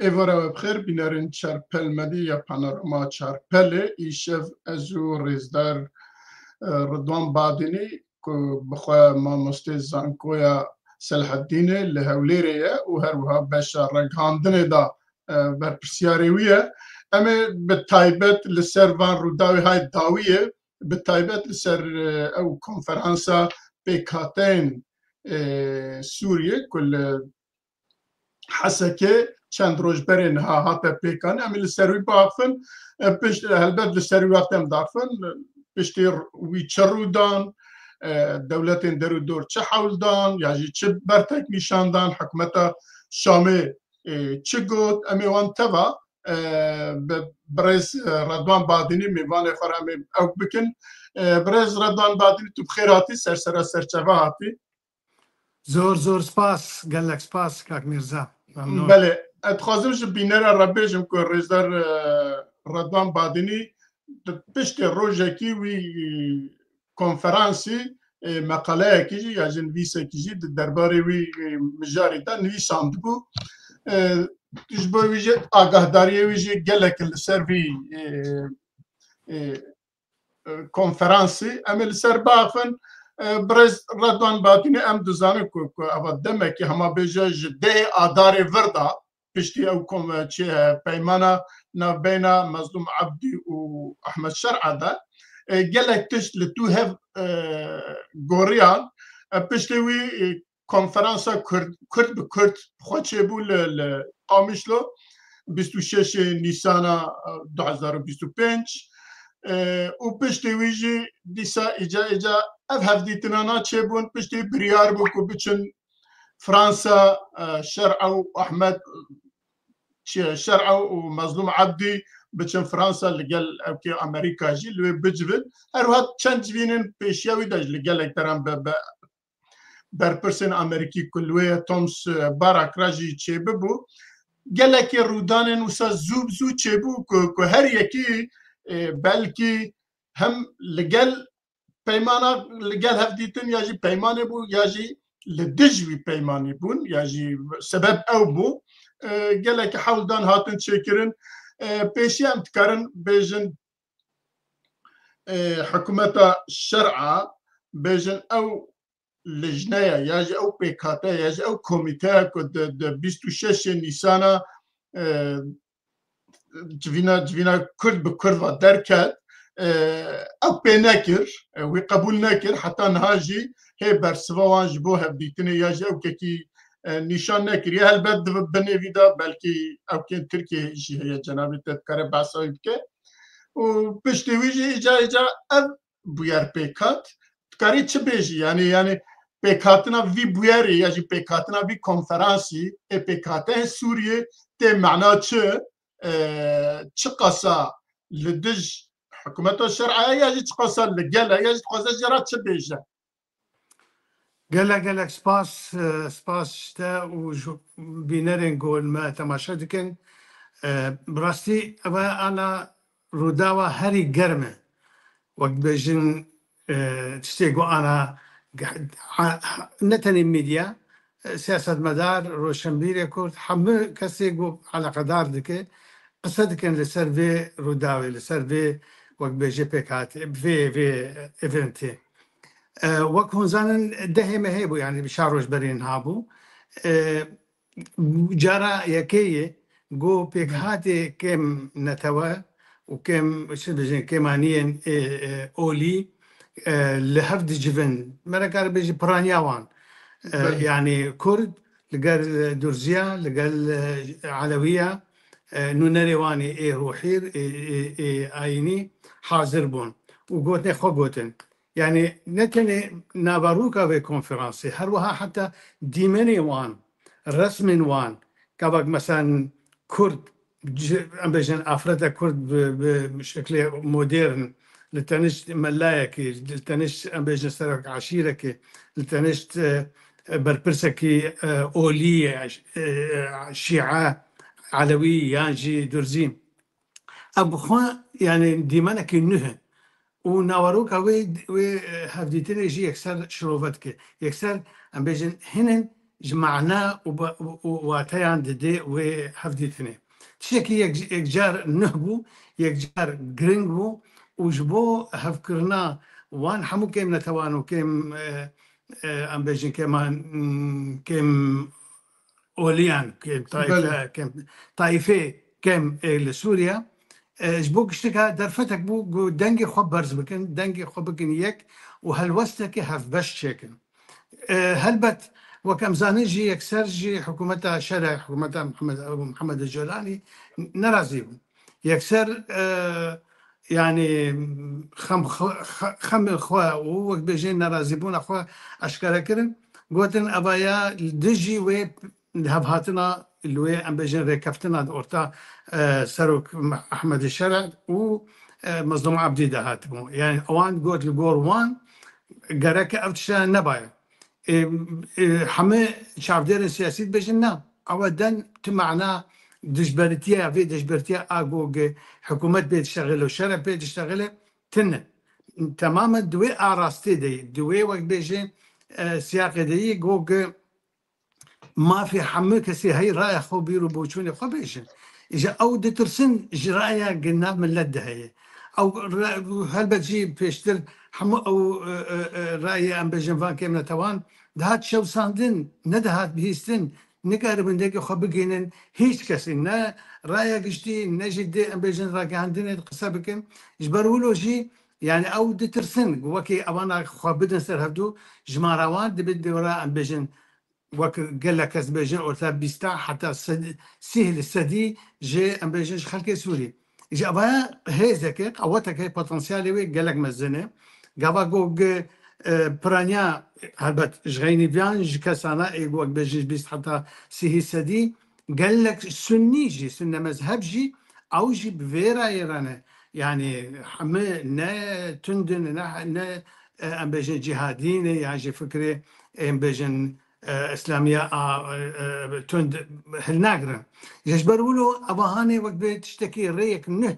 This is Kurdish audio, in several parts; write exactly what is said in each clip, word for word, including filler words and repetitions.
Êvara we bi xêr, bînerên Çarpel Medya ya Panorama Çarpelê. Îşev ez û rêzdar, e, Ridwan Badînî, ku bi xwe mamostê zankoya Selahaddînê li Hewlêrê ye û her wiha beşa ragihandinê de, e, berpirsiyarê wî ye. Em ê bi taybet li ser van rûdawê hay dawiyê, bi taybet li ser, e, ew konferansa pêkhateyên, e, Sûriyê ku li Hesekê çend roj berê niha hate pêkan. Em ê li ser wî biaxifin. E, pişt, helbet li ser wî wextê em diaxifin. Piştî wî çi rû dan, e, dewletên derûdor çi hewl dan, ya jî çi bertek nîşan dan, hikûmeta Şamê, e, çi got, em ê wan teva, e, bi birêz, e, Redwan Badînî mêvanê xwe re em ê ew bikin. E, birêz Redwan Badînî, tu bi xêr hatî, ser sera serçeve hatî. Zor, zor spas, gelek spas, kak Mîrza. Memnûn. Belê, ez dixwazim ji bînera re bêjim ku rêzdar, e, Redwan Badînî di piştê rojekî wî, e, konferansî, e, meqaleyekî jî ya jî nivîsekî jî di derbarê wî, e, mijarî de nivîsandibû. E, ji bo wî jî agahdariyê wî jî gelek li ser vî, e, e, e, konferansî. Em ê li ser biaxifin. E, birêz Redwan Badînî, em dizanin ku, ku eva demekî hema bêje ji dehê Adarê vir de, piştî ew kom-, çi, e, peymana navbeyna Mezlûm Ebdî û Ehmed Şer'a de, e, gelek tişt li tû hev, e, goriyan. E, piştî wî, e, konferansa Kurd, Kurd bi Kurd xwe çêbû li, li Qamişlo, bîst û şeş Nîsana, e, du hezar û bîst û pênc. E, û piştê wî jî dîsa îca îca ev hevdîtinana çêbûn, piştê biryar bû ku biçin Fransa, e, Şer'a û Ahmed, çi, Şer'a û Mezlûm Ebdî biçin Fransa li gel ewkê Amerîka jî li wê bicivin. Her wiha çend civînên pêşiya wî de jî li gelek deran bi, bi berpirsên Amerîkî ku li wê ye Thomas, e, Barak re jî çêbibû. Gelekê rûdanên wisa zû bi zû çêbû ku, ku her yekî, e, belkî hem li gel peymana, li gel hevdîtin ya jî peymanê bû ya jî li dij wî peymanî bûn ya jî sebeb ew bû. E, gelekî hewldan hatin çêkirin. E, pêşiya em dikarin bêjin, e, hikûmeta Şer'a, bêjin ew lijneya ya jî ew pêkhateya ya jî ew komîteya ku di, di bîst û şeşê Nîsana, e, civîna, civîna Kurd bi Kurd ve derket, e, ew pê nekir, e, wî qebûl nekir, heta niha jî hê bersiva wan ji bo hevdîtinê ya jî ew kekî, e, nîşan nekiriye. Helbet di binê vî de belkî ewkên Tirkiyê jî heye, cenabê te dikare behsa wî bike. Û piştî wî jî îca îca ev bûyer pêk hat. Dikarî çi bêjî? Yanî, yanî pêkhatina vî bûyerê ya jî pêkhatina vî konferansî ê pêkhateyên Sûriyê tê mena çi? E, çiqasa li dij hikûmeta Şer'a ye ya jî çiqasa li gel e ya jî dixwaze jê re çi bêje? Gelek gelek spas, e, spas ji te û ji bînerên ku li me temaşe dikin. E, bi rastî ev ana rûdawa herî germ e. Wek dibêjin, e, tiştê ku ana ge-, ha-, ha-, ne tenê medya, e, siyasetmedar, roşenbîrê Kurd, hemû kesê ku eleqedar dike, qise dikin li ser vê rûdawê, li ser vê, wek dibêje, pêkhatê, vê, vê eventê. E, wek hûn zanin, dehê mehê bû, yanî bi çar roj berê niha bû. E, cara yekê ye ku pêkhatê kêm netewe û kêm, çi dibêjin, kêmaniyên, e, e, olî, e, li hev dicivin. Me re kare bêjî piraniya wan. E, Belê. Yanî Kurd li gel Durziya, li gel, e, Elewiya, e, nûnerê wan ê, ê ruhî, ê, ê, ê ayînî hazir bûn û gotinê xwe gotin. Yanî ne tenê naveroka vê konferansê, her wiha heta dîmenê wan, resmên wan, ka bak, meselen, Kurd, ci-, em bêjin afreta Kurd bi, bi şeklê modern, li tenişt melayekî, li tenişt, em bêjin, serok eşîrekî, li tenişt, e, berpirsekî, e, olî, e, şîe, elewî yan jî durzî. Ev bi xwe, yanî, dîmenekî nuh e. Û naveroka wê, wê, e, hevdîtinê jî yekser şirove dike. Yekser, em bêjin, hinin ji mana û ba-, û, û wateyan dide wê hevdîtinê. Tiştekî yek, yekcar nuh bû, yekcar giring bû û ji bo hevkirina wan hemû kêm netewan û kêm, e, e, em bêjin kêman, mm, kêm oliyan, kêm taife, Belê. kêm taifê kêm ê li Sûriye, e, ji bo giştika derfetek bû, ku dengê xwe berz bikin, dengê xwe bikin yek û helwestekê hevbeş çêkin. E, helbet, wek em zanin jî yekser jî hikûmeta şerê, hikûmeta Mihemed, Ebu Mihemed Colanî nerazî bû. Yekser, e, yanî xem xwe, xe-, xem xwe û wek bêjê nerazîbûna xwe eşkere kirin. Gotin, evaya li dijî wê hevhatina li wê, em bêjin, rêkeftina di orta, e, Serok Ehmedê Şerê û, e, Mezlûm Ebdî de hatibû. Yani wan got li gor wan gerek ev tişta nebaye. E, e, hemî çavdêrên siyasî dibêjin na. Ew den tu mana dijberitiya, vê dijberitiya a go ge hikûmet pê diştexile û şerê pê diştexile tine. Temamen di wê arastê de yî, di wê wek bêjin, e, siyaqê de yî go ge mafê hemû kesê heyî raya xwe, bîr û boçûnê xwe bêjin. Îja ew ditirsin ji raya gina millet de heye. Ew re-, helbet jî pêştir hemû ew, e, e, e, rayê em bêjin van kêmnetewan dihat şewsandin, nedihat bihîstin, nikaribin dengê xwe bigihînin hîç kesî, ne raya giştî, ne jî dê em bêjin ragihandinê qise bikin. Ji ber wilo jî, yani ew ditirsin, wekî evana xwe bidin ser hevdû, jimara wan dibe dewra em bêjin wek gelek kes dibêjin, orta bîsta heta sed-, sîh li sedî ji, em bêjin, ji xelkê Sûrî. Ji evaya hêzeke, qeweteke, potansiyelê wê gelek mezin e. Gava go ge, e, piraniya, helbet, ji xeynî viyan, ji kesana ê, wek bêjin, ji bîst heta sîhî sedî, gelek sunnî jî, sunne mezheb jî, ew jî bi vê rayê re ne. Yani hemî ne tund in, ne, ne, e, em bêjin cihadî ne, yan jî fikrê, em bêjin, e, îslamiya a, e, e, tund hilnagrin. Ji ber wilo evahanê wek bê tiştekî rêyek nuh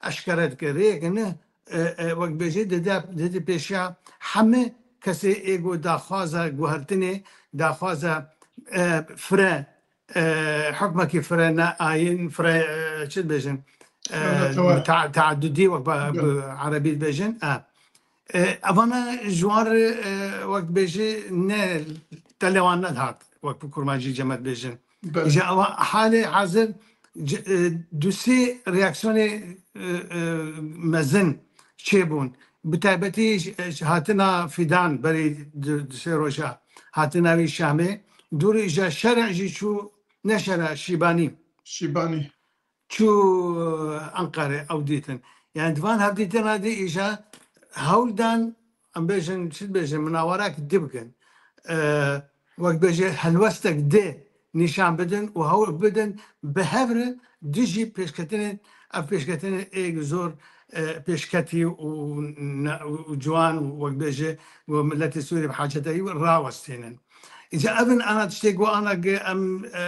eşkere dike. Rêyek nuh, e, e, wek bêjê dide, dide pêşiya hemî kesê ê ku daxwaza guhertinê, daxwaza, e, fire, e, hukmekî fire ne ayin, fire, e, çi dibêjin? E, Fire netewe. ta-, taaddudî wek ba-, Gel. bi erebî dibêjin. E, E, evana ji wan re, e, wek dibêjî ne telewan nedihat, wek bi kurmancî cem dibêjin. Belê. Ji ewa halê hazir c-, e, du sê reaksiyonê, e, e, mezin çêbûn. Bi taybetî ji, ji hatina Fîdan berî du, du sê roja hatina wî Şamê, dûrî ji şerê jî çû, ne şerê, Şîbanî. Şîbanî. Çû Enqere ew dîtin. Yani di van hevdîtina de îja hewl dan, em bêjin, çi dibêjin, munawerak di bikin. E, wek bêje helwestek di nîşan bidin û hewl bidin bi hev re dijî pêşketinên, ev pêşketinên ê zor, e, pêşketî û ne-, û ciwan û wek bêje û miletê Sûrî bi hacetê wî rawestînin. Îca ev in ana tiştê ku ana ge em, e,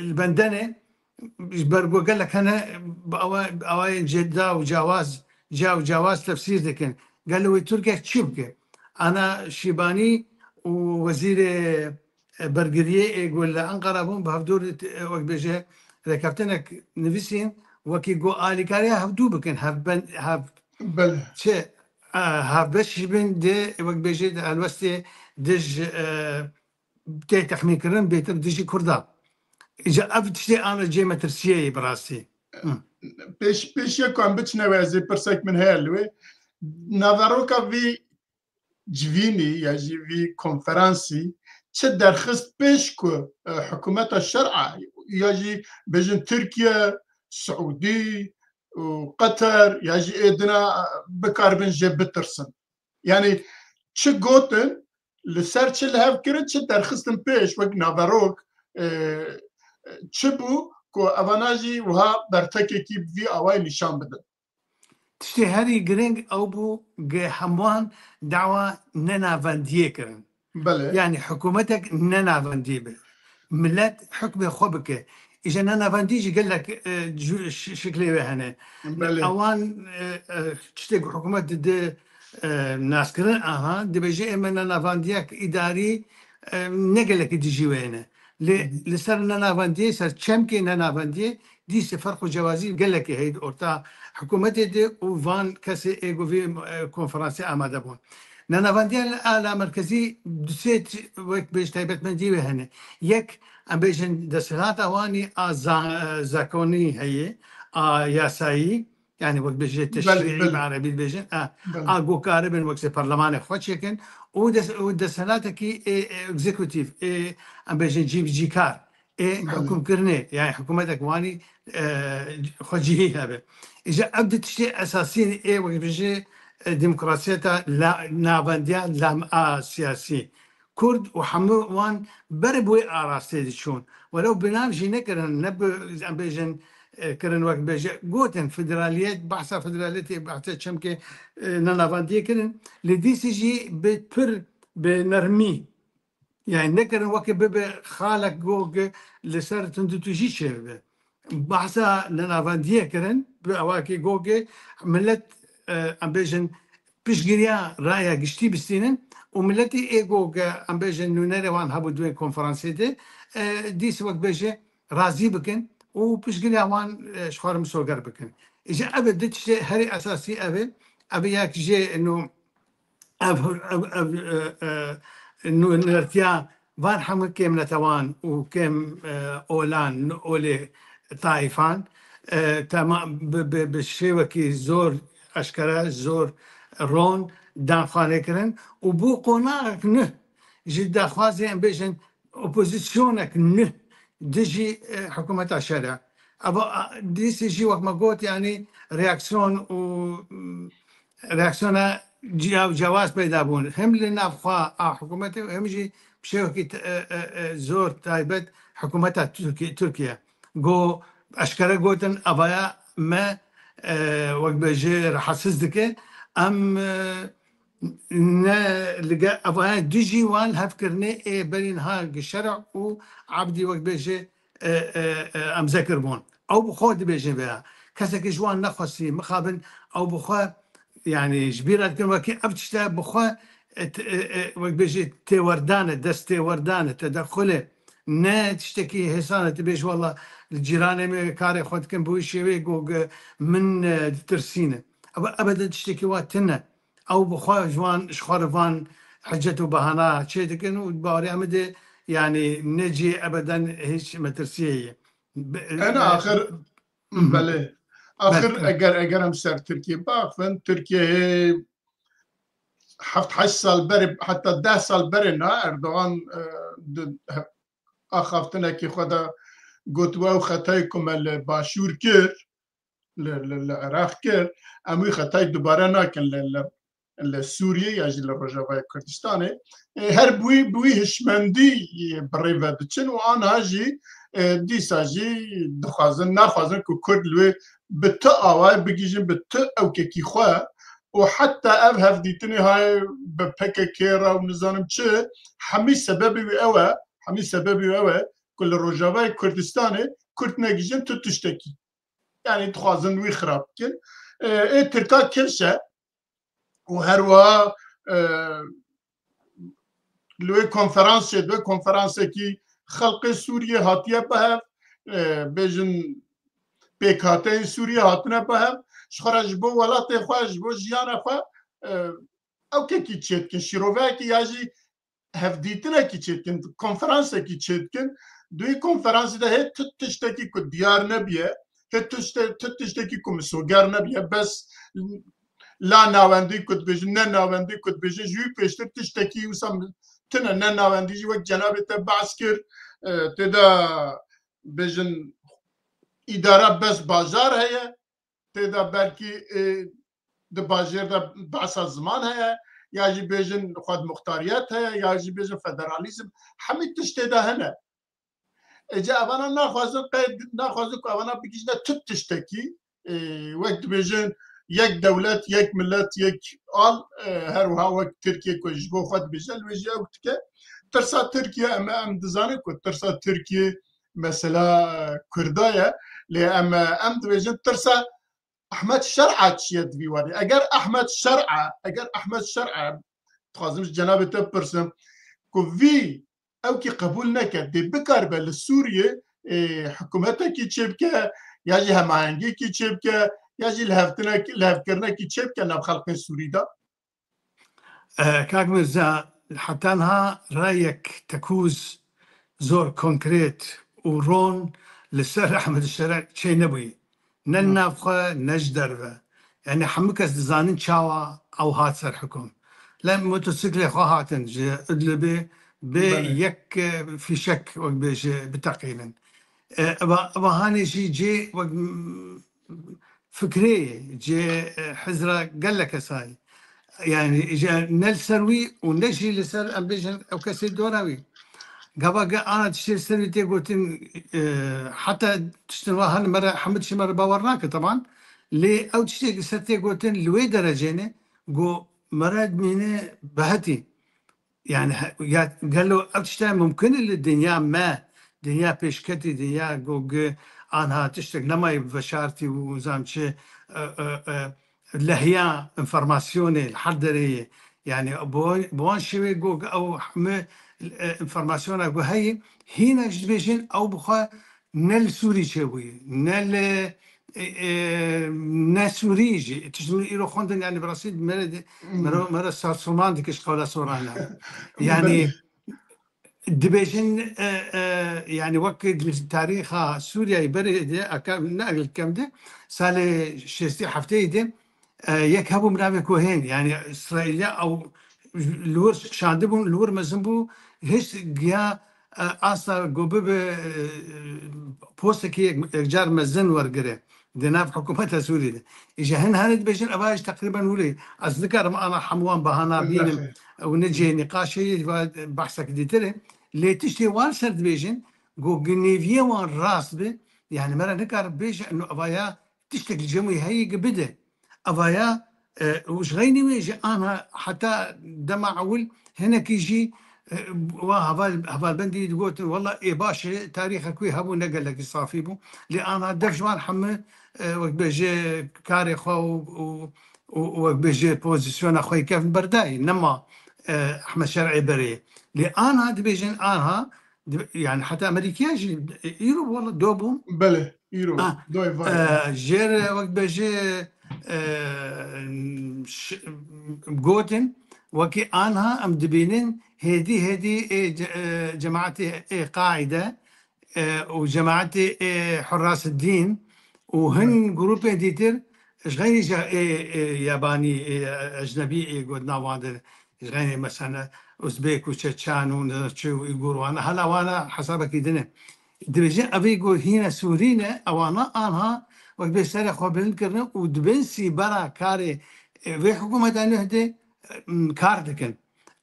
li bendene, ji ber ku gelek hene bi awa-, awayên ceda û cawaz, ca û cawaz tefsîr dikin. Gelo wê Tirkiye çi bike? Ana Şîbanî û wezîrê, e, bergiriyê ê ku li Enqera bûn bi hevdûr, e, wek bêje rêkeftinek nivîsîn, wekî ku alîkariya hevdû bikin, hevben-, hev-, Belê. çi, e, hevbeş jî bin dê, wek bêje di helwestê dij, e, tê texmînkirin bêtir dijî Kurda. Îca ev tiştê ana cê metirsiyê ye bi rastî. Hı. Pêş, pêşiya ku em biçine wê, ez ê pirsek min heye li wê. Naveroka vî civînî ya jî vî konferansî çi derxist pêş ku, e, hikûmeta şer'a ya jî bêjin Tirkiye, Siûdî û Qeter ya jî ê dina, e, bikaribin jê bitirsin? Yani çi gotin, li ser çi li hev kirin, çi derxistin pêş wek naverok, e, çi bû ku evana jî wiha bertekekî bi vî awayî nîşan bidin? Tiştê herî giring ew bû, ge hemwan dawa nenavendiyê kirin. Belê. Yani hikûmetek nenavendî be. Milet hukmê xwe bike. Îja nenavendî jî gelek, e, cu-, şi-, şiklê wê hene. Belê. Ewan, e, e, tiştê ku hikûmet dide, e, naskirin, aha, dibêje ê me nenavendiyek îdarî, e, ne gelekî dijî wê ne. Lê li ser nenavendiyê, ser çemkê nenavendiyê dîsê ferq û cewazî gelekî heye di orta hikûmetê de û van kesê ê ku vê, e, konferansê amade bûn. Nenavendiya li ala merkezî du sê t-, wek bêj taybetmendî wê hene. Yek, em bêjin desthilata wanî a za-, e, zakonî heye, a yasayî, yani wek bêje Belê, teşrîî belê. bi erebî dibêjin, a, Belê. a ku karibin wek se perlemanê xwe çêkin û des-, û desthelatekî ê, ê exekutif, ê, em bêjin cîbicîkar, ê Belê. hukimkirinê, yani hikûmetek wanî, e, xwecihî hebe. Îja ev du tiştê esasî ê wek bêje, e, demokrasiyeta la-, navendiya lam a siyasî. Kurd û hemû wan ber bi wê arastê diçûn. Welew bi nav jî nekirin, ne bi, em bêjin, e, kirin wek bêje, gotin federaliyet, behsa federaliyetê, behsa çemkê, e, nenavendiyê kirin. Lê dîsî jî bi pir, bi nermî. Yani nekirin wekî bibe xalek gog li ser tundûtûjî çêbibe. Behsa nenavendiyê kirin, bi awakî gogê millet, e, em bêjin, piştgiriya raya giştî bistînin û milletî ê gog, em bêjin, nûnerê wan hebû di wê konferansê de, e, dîs wek bêje razî bikin û piştgiriya wan, e, ji xwe re misoger bikin. Îja ev e du tiştê herî esasî ev e. Ev e yek jê nû ev, ev, ev, e, e, nûnertiya van hemû kêmnetewan û kêm, e, olan, olê taîfan, e, tema-, bi, bi, bi şêwekî zor eşkere, zor ron dan xwe lê kirin û bû qonaxek nuh ji daxwazê, em bêjin, opozîsyonek nuh dijî, e, hikûmeta şerê. Eva, a, dîsê jî wek me got, yanî reaksiyon û, mm, reaksiyona ciya û cewaz peyda bûn. Hem li navxwe a hikûmetê û hem jî bi şêwekî t-, e, e, e, zor taybet hikûmeta Tirkî-, Tirkiye. Go eşkere gotin, avaya me, e, wek bêje rahatsiz dike. Em, e, ne lige avaya dijî wan hevkirinê ê berî niha gi şer'a û abdî wek bêje, e, e, e, emze kiribûn. Ew bi xwe dibêjin vêya. Kesekî ji wan nexwestî, mixabin ew bi xwe, yani ji bîra dikin wekî ev tişte bi xwe, e, t-, e, e, wek bêjî têwerdan e, dest têwerdan e, tedexul e. Ne tiştekî hêsan e, tu bêj, "Wela li cîranê me karê xwe dikin, bi wî şêwê go ge min, e, ditirsîne." Ev ebede tiştekî wa tine. Ew bi xwe ji wan, ji xwe re van hicet û bahana çê dikin û baweriya min de, yani ne cî ebeden hîç metirsiyê ye. Be-, Ena axir, Mhm. belê. Axir Belê. eger, eger em ser Tirkiye baxivin, Tirkiye hê heft heşt sal berê, heta deh sal berê na Erdogan, e, di, he-, axaftinekî xwe de got, "Ew xetayê ku me li Başûr kir, li, li, li Iraq kir, em wî xetayê dubare nakin li, li, li Sûriyê ya jî li Rojavayê Kurdistanê." E, her bi wî, bi wî hişmendî, e, bi rê ve diçin û aniha jî, e, dîsa jî dixwazin, naxwazin ku Kurd li wê bi tu awayê bigihîjin, bi tu ewkekî xwe û heta ev hevdîtinê hayê bi P K K re û nizanim çi, hemî sebebê wî ew e, hemî sebebê wî ew e ku li Rojavayê Kurdistanê Kurd negihîjin tu tiştekî. Yani dixwazin wî xirab bikin. E, ê Tirka kirş e û her wiha, e, li wê konferans çêdibe, konferansekî xelkê Sûriyê hatiye bi hev, e, bêjin pêkhateyên Sûriyê hatine bi hev, ji xwe re ji bo welatê xwe, ji bo jiyana xwe, e, ewkekî çêdikin, şîroveyekî ya jî hevdîtinekî çêdikin, konferansekî çêdikin. Di wî konferansê de hê tu tiştekî ku diyar nebiye, hê tu tişte-, tu tiştekî ku misoger nebiye, bes la navendî ku dibêjin, ne navendî ku dibêjin, ji wî pêştir tiştekî wisa tune ne navendî jî wek cenabê te behs kir, e, tê de bêjin îdara bes bajar heye, tê de belkî, e, di bajêr de behsa ziman heye, ya jî bêjin xwedmuxtariyet heye, ya jî bêjin federalîzm. Hemî tişt tê de hene. Êca evana naxwazin qey-, naxwazin ku evana bigihîjne tu tiştekî, e, wek dibêjin yek dewlet, yek millet, yek al, e, her wiha wek Tirkiye ku ji bo xwe dibêje, li wê jî ew dike. Tirsa Tirkiye, em, em dizanin ku tirsa Tirkiye mesela Kurda ye, lê em, em dibêjin tirsa Ahmet Şer'a çi ye di vî warî? Eger Ahmet Şer'a, eger Ahmet Şer'a, dixwazim ji cenabê te bipirsim, ku vî ew kî qebûl neke. Dê bikaribe li Sûriyê, ê, hikûmetekî çêbike, ya jî hemahengiyekî çêbike, ya jî lihevtinek-, lihevkirinekî çêbike nav xelkên Sûrî de? E, Kak Mirza, heta niha rayek tekûz zor konkret û ron li ser Ehmed Şerî çê nebûyî. Ne li nav xwe, ne ji derve. Yani hemû kes dizanin çawa ew hat ser hikum. Li motosikilê xwe hatin ji Idlibê bê Belê. yek, e, fîşek, wek bêje, biteqînin. E, eva, eva hanê jî cê wek, m, fikrê ye, cê, e, hizra gelek kesayî. Yani, ji, ne li ser wî û ne jî li ser, em bêjin, ew kesê dora wî. Gava ge ana tiştê li ser wî tê gotin, e, heta tiştin wa hene me re, hemû tiştê me re bawer nake, teban. Lê ew tiştê li ser tê gotin, li wê derecê ne, go me re dimîne behetî. Yani, he, ya, gelo ev tiştê mumkin e li dinya me, dinya pêşketî, dinya go ge anha tiştek nemayî veşartî û zam çi, e, e, e, lehiya înformasyonê li her derê ye. Yani, bi wan, bi wan şêwê go ge ew hemû, e, înformasyona go heye, hîna jî dibêjin ew bi xwe ne li Sûrî çêbûye, ne li, e, e, ne Sûrî jî. Tişt min îro xwendin, yani, bi rastî mere de, Hmm. mere, mere sarsılman dike ji qewla sorana. Yani, Belê. dibêjin, e, e, yani, wek li tarîxa Sûriyeyê berê de, aka-, ne li kem de, salê şêstî hefteyê de, e, yek hebû bi navê Kohen, yani, Îsraîliya ew li wir şandibûn, li wir mezin bû, hiç giya, e, asta go bibe, e, postekî yek, yekcar mezin wergire di nav hikûmeta Sûrî de. Îja hin hene dibêjin, eva ji teqrîben wile. Ez nikarim ana hemû wan bahana bînim. Welahi. Ew ne cihê nîqaşê ye, va behsek dîtir e. Lê tiştê wan ser dibêjin, go ginêviyê wan rast be, yani me re nikare bêje, eno eva ya tiştek li cem wî heye ki bide. Eva ya, e, û ji xeynî wê ji anha heta dema ewil hinekî jî, e, wa heval, hevalbendî digotin, wela ê baş e, tarîxek wî hebû, ne gelekî safî bû. Lê anha dev ji wan hemû, e, wek bêje karê xwe û, û, û, û wek bêje pozisyona xwe yê kevn berdayî. Nema, e, Ehmed Şer'ê berê. Lê anha dibêjin, anha, Di-, yani heta Amerîkaya jî, e, îro wala do bû. Belê, îro. Ha, doy var. E, jêr, e, wek bêje, e, ş-, gotin, wekî anha em dibînin hêdî hêdî ê ce-, e, cemaetê ê Qaîde, e, û cemaetê ê Hurras Dîn û hin Belê. grûpên dîtir ji xeynî je-, ê, ê yabanî, ê ecnebî, ê gotina wan de ji xeynî mesela Uzbek û Çeçen û ne çi û Uygûr, wana, hela wana hesabekî din e. Dibêje evê ku hîne Sûrî ne, ewana anha wek bê serê xwe bilind kirine û di bin sîbera karê, e, vê hikûmeta nuh de, e, kar dikin.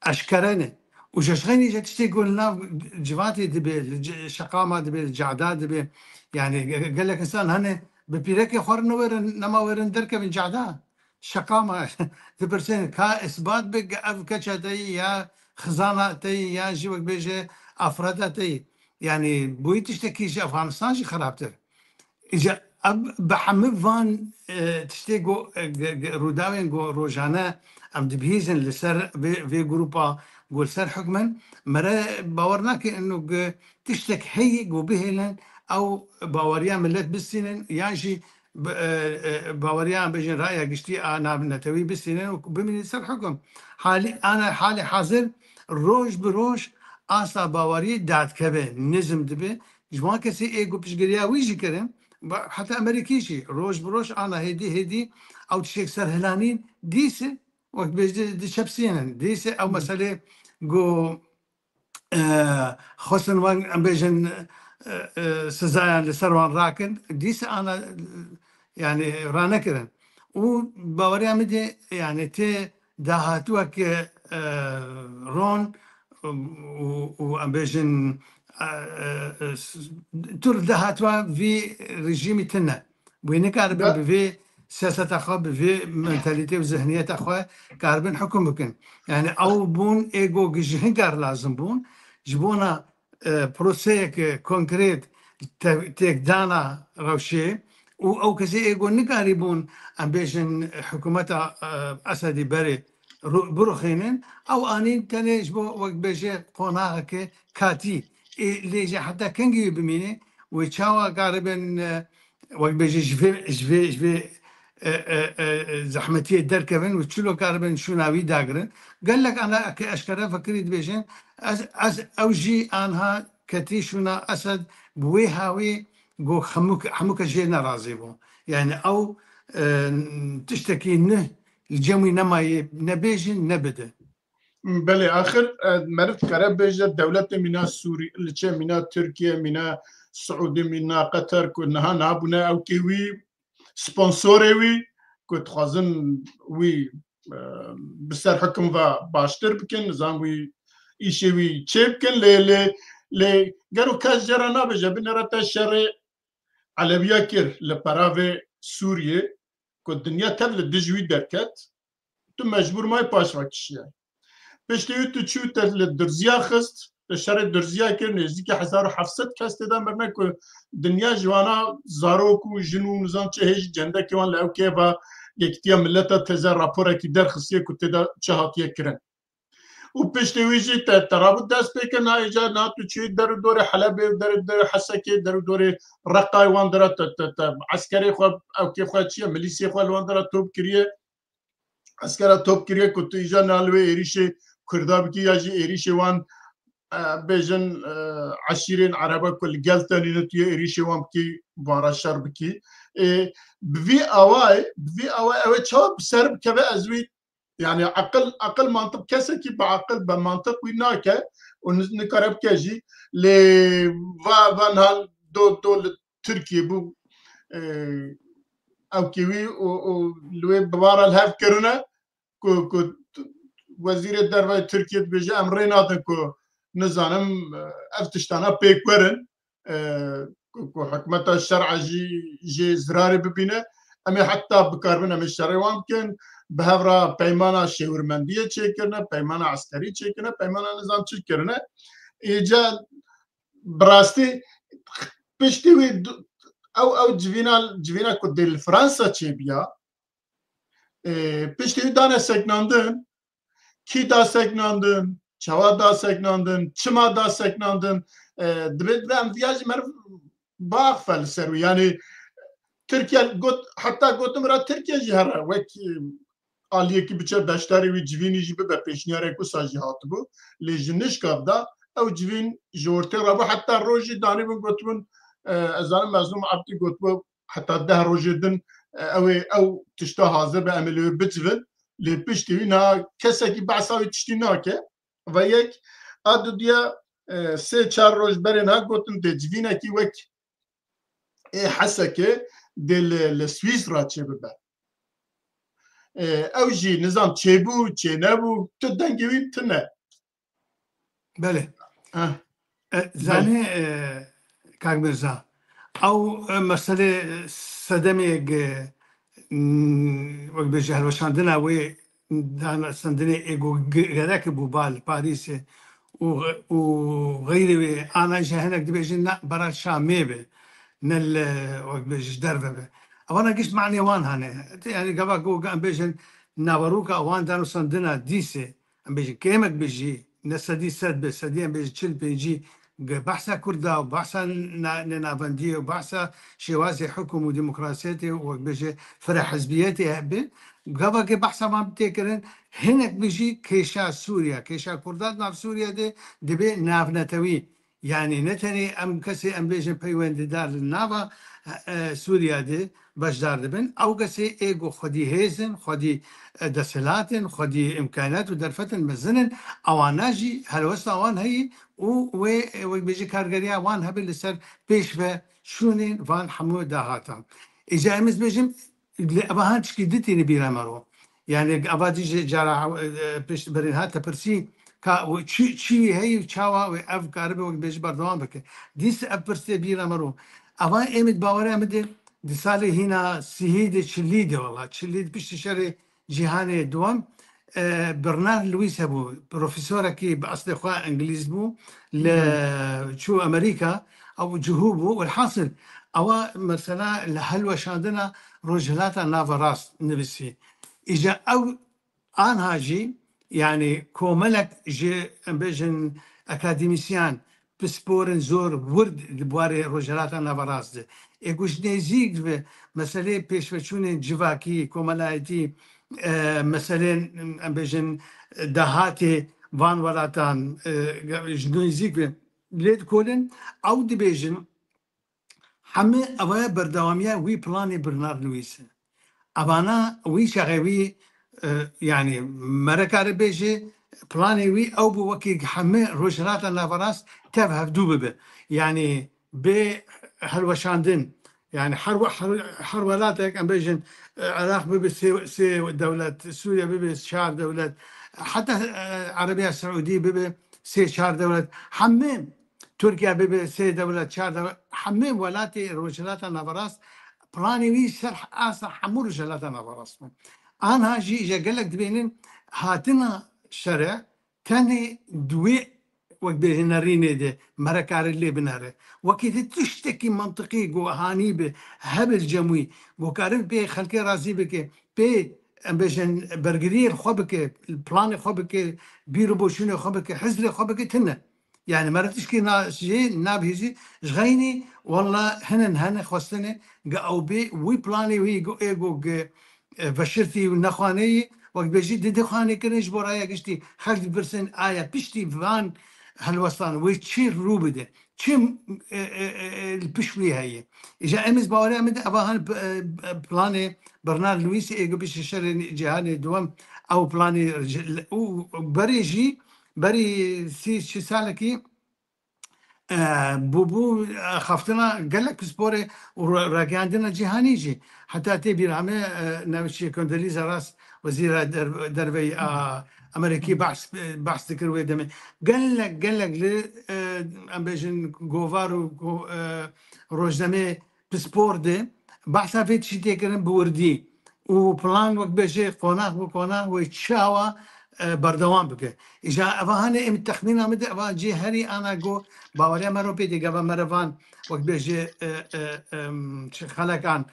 Eşkere ne. Û ji xeynî je tiştê ku li nav civatê dibe, li c-, şeqama dibe, li cehda dibe. Yani ge-, gelek insan hene bi pîrekê xwe re newêrin, nema wêrin derkevin cehda. Şeqama dipirsin, ka isbat be ke ev keça te yî ya xizana te yî ya jî wek bêje afreta te yî. Yani bûyî tiştekî ji Efxanistan jî xerabtir. Îca ev bi hemû van, e, tiştê ku, e, ge-, ge-, rûdawên ku rojane em dibihîzin li ser vê, vê grûpa ku li ser hukm in, mere bawer nake ino ku tiştek heye ku bihêlin ew baweriya millet bistînin yan jî bi, e, e, baweriya, bêjin, raya giştî a navnetewî bistînin û bimînin ser hukm. Halî, ana, halê hazir roj bi roj asta baweriyê dadikeve, nizm dibe. Ji wan kesê ê ku piştgiriya wî jî kirin, ba-, heta Amerîkî jî roj bi roj ana hêdî hêdî ew tiştek serhilanîn dîse wek bêjî diçepsînin. Dîse ew Hmm. meselê ku e, xwestin wan, em bêjin, e, e, sizayan li ser wan rakin, dîsa ana, yani, ranekirin. Û baweriya min de, yani, tê dahatuwek, e, ron û, û em bêjin, e, e, s-, tu li dahatuwa vî rejîmî tune. Wê nikaribin Be- bi vê siyaseta xwe, bi vê mentalîte û zihniyeta xwe karibin hukm bikin. Yani ew bûn ê go ji hinkar lazim bûn. Ji bona, e, proseyeke konkret te-, têkdana rewşê û ew kesê ê go nikarîbûn, em bêjin, hikûmeta, e, Esedî berê ru-, biruxênin, ew anîn tenê ji bo wek bêje qonaxeke katî. Ê, lê jî heta kengî wê bimîne, wê çawa karibin, e, wek bêje ji vê, ji vê, ji vê, e, e, e, e, zehmetiyê derkevin û çilo karibin şûna wî dagirin. Gelek ana ke eşkere fikirî dibêjin, ez, ez, ew jî anha ketî şûna Esed bi wê hawî got hemû ke, hemû kes jê nerazî bû. Yani ew, e, tiştekî nuh li cem wî nemayê, ne bêjin, ne bidin. Belê, axir, e, meriv dikare bêje dewletê mîna Sûrî, li çê mîna Tirkiye, mîna Siûdî, mîna Qeter ku niha niha bûne ewkê wî, sponsorê wî ku dixwazin wî, e, bi ser hikim ve baştir bikin, nizam wî îşê wî çê bikin, lê, lê, lê gero kes jê re nabêje, binêre te şerê Elewiya kir li peravê Sûriyê ku dinya tev li dij wî derket, tu mecbûr may paş ve kişiye. Piştî wî tu çû te li Dirziya xist, te şerê Dirziya kir, nêzdîkî hezar û heft sed kes tê de mirine ku dinya ji wana zarok û jin û nizam çi hê jî cendekê wan li ewkê ve Yekîtiya Mileta teze raporekî derxistiye ku tê de çi hatiye kirin. Û piştî wî jî te terabût dest pê kir, na îcar, na tu çûyî der û dorê Helebê û der û dorê Hesekê, der û dorê Reqayê wan dira te, te, te eskerê xwe, ewkê xwe çi ye, milîsê xwe li wan dira top kiriye. Eskera top kiriye ku tu îcar na li wê êrîşê Kurda bikî ya jî êrîşê wan, e, bêjin, e, eşîrên Ereba ku li gel tenîne tu yê êrîşê wan bikî, bara şer bikî. Ê, bi vî awayê, bi vî awayê ew ê çawa bi ser bikeve ez wî Yani aqil, aqil mantiq, kesekî bi aqil, bi mantiq wî nake û ni-, nikare bike jî. Lê va, va niha do, do li Tirkiyê bû, e, ewkê wî û, û li wê bibara li hev kirine ku, ku Wezîrê Derve Tirkiye dibêje, em rê nadin ku, nizanim, ev tiştana pêk werin. e, ku, ku hikûmeta şer'a jî, jê zirarê bibîne. Em ê heta bikaribin em ê şerê wan bikin. Bi hev re peymana şêwirmendiyê çêkirine, peymana eskerî çêkirine, peymana nizam çi kirine. Êca bi rastî piştî wî du-, ew, ew civîna, civîna ku dê li Fransa çêbiya, e, piştî wî dane seknandin, kî da seknandin, çawa da seknandin, çima da seknandin, e, dibe, dibe em viya jî meriv biaxife li ser wî. Yani Tirkiye got, heta gotim ra Tirkiye jî here wek, e, aliyekî biçe beşdarê wî civînî jî bibe, pêşniyarek wisa jî hatibû. Lê ji nişka da ew civîn ji ortê re bû. Heta rojî danîbûn gotibûn, e, ez zanim Mezlûm Ebdî gotibû, heta deh rojê din, e, ew ê ew tişta hazir be, em ê li wê bicivin. Lê piştî wî niha kesekî behsa wî tiştî nake. Ve yek, a dudiya, e, sê çar roj berê niha gotin dê civînekî wek ê Hesekê dê li, li Swîsra çêbibe. E, ew jî nizam çêbû, çênebû, tu dengê wî tune. Belê. Heh. E, Belê. Zanî, e, Kak Mirza, ew, e, meselê sedemê ge-, m, wek bêje helweşandina wê, dana sendinê ê ku ge-, gerek bû ba li Parîsê û, û xeyrê wê, ana jî hinek dibêjin ne bera Şamê be, ne li, wek bêje, ji derve be. Evana giş manê wan hane. Yani gava ku em bêjin naveroka wan dano sendina dîsê, em bêjin kêmek bijî, ne sedî sed be, sedî em bêjin çil pêncî, ge-, behsa Kurda û behsa na-, nênavendiyê û behsa şêwazê hukum û demokrasiyetê û wek bêje firehizbiyetê hebe, gava ke behsa van tê kirin, hinek bijî kêşa Sûriya, kêşa Kurda di nav Sûriya de dibe navnetewî. Yani ne tenê em kesê em bêjin peywendîdar li nava, e, Sûriya de beşdar dibin. Ew kesê ê ku xwedî hêz in, xwedî, e, desthilat in, xwedî îmkaniyat û derfetên mezin in, ewana jî helwesta wan heyî û wê, e, wek bêjî kargeriya wan hebe li ser pêş ve şûnên van hemû dahatan. Îca em ez bêjim, Lê eva han tişkî di tîne bîra me ro. Yani eva dî ji cara, e, pişt berîn ha te pirsî ka û çi, çi wî heyî û çawa wê ev karibe wek bêjî berdewam bike. Dîs ev pirs tê bîra me ro. Eva ê min baweriya min de di salê hîna sihî de çilî de wala. Çilî de piştî şerê cîhanê duwem, e, Bernard Lewis hebû. Profesorekî bi eslê xwe Îngilîz bû. Li Hmm. Çû Amerîka, ew cihû bû. Welhasil, ewa mesela li helweşandina Rojhilata Naverast nivîsî. Îca ew Anha jî, yani komelek ji, em bêjin, akademîsyen, pisporin zor wird di buarê Rojhilata Naverast de. Ê ku ji nêzîk ve meselê pêşveçûnên civakî, komelayetî, e, meselên, em bêjin, dahatê van welatan, e, ji nêzîk ve lê dikolin, ew dibêjin, hemî ev ye berdewamiya wî planê Bernard Lewis e. Evana wî çaxê wî, e, yani mere kare bêje, planê wî ew bû wekî hemî Rojhilata Naverast tev hevdû bibe. Yani bê helweşandin. Yani her we-, her, her welatek, em bêjin, e, Iraq bibe sê, sê dewlet, Sûriye bibe çar dewlet, heta, e, Erebiya Seûdî bibe sê çar dewlet. Hemî Tirkiye bibe sê dewlet, çar dewlet. Hemî welatê Rojhilata Naverast planê wî ser asa hemû Rojhilata Naverast bû. Anha jî îja gelek dibênin hatina şere tenê di wê, wek bêjin, nerînê de mere kare lê binere. Wekî di tiştekî mantiqî ku hanî bi hebil cem wî, ku karin pê xelkê razî bike, pê, em bêjin, bergiriyê xwe bike, planê xwe bike, bîr û boçûnê xwe bike, hizrê xwe bike, tune. Yani mere tişkî na-, jê nabihîzî, ji xeynî, walla hinin hene xwestine, ge ew bê, wî planê wî, ê go ge, e, veşirtî û nexwaneyî, wek bêjî, di dixwanê kirin ji bo raya giştî. Xelk dipirsin, aya piştî van helwestan wê çi rû bide? Çi, e, e, e, e, li pişt wî heye? Îja em ez baweriya min de eva han p-, e, e, planê Bernard Lewis ê ku bişî şerê cîhanê duwem, ew planê ji-, û berê jî, berî sî çi salekî, e, bû, bû, e, xaftina gelek pisporê û ra-, ragihandina cîhanî jî. Heta tê bîra me, e, navçî Condoleezza Rice, wezîra der-, derveyî a Amerîkî behs, behs dikir wê demê. Gelek, gelek li, e, em bêjin govar û go-, e, rojnamê pispor de behsa vê tiştî tê kirin bi wirdî û plan wek bêjê qonax bi qonax wê çawa, e, berdewam bike. Îja eva hane em texmîna min de eva cê herî ana go baweriya me ro pê tê gava mere van wek bêjê, e, e, em, çi xelekan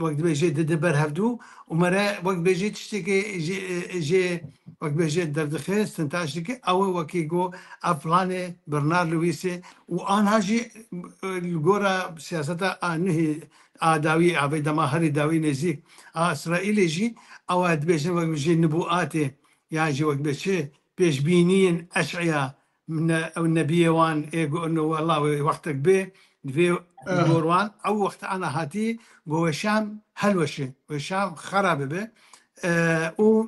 wek dibêjê dide ber hevdû û mere wek bêjê tiştekê jê, e, jê wek bêjê derdixe, stintaj dike, ew e wekî go ev planê Bernard Lewis e û anha jî, e, li gora siyaseta a nihê a dawî, a vê dema herî dawî nêzîk a Îsraîlê jî, ew e dibêjin wek bêjê nibûatê, yan jî wek bêjê pêşbîniyên eş'eya, ne-, ew nebiyê wan ê go, no, wela wê wextek bê, divê gor wan, ew wext ana hatî, go we Şam helweşe, we Şam xera bibe. E, û,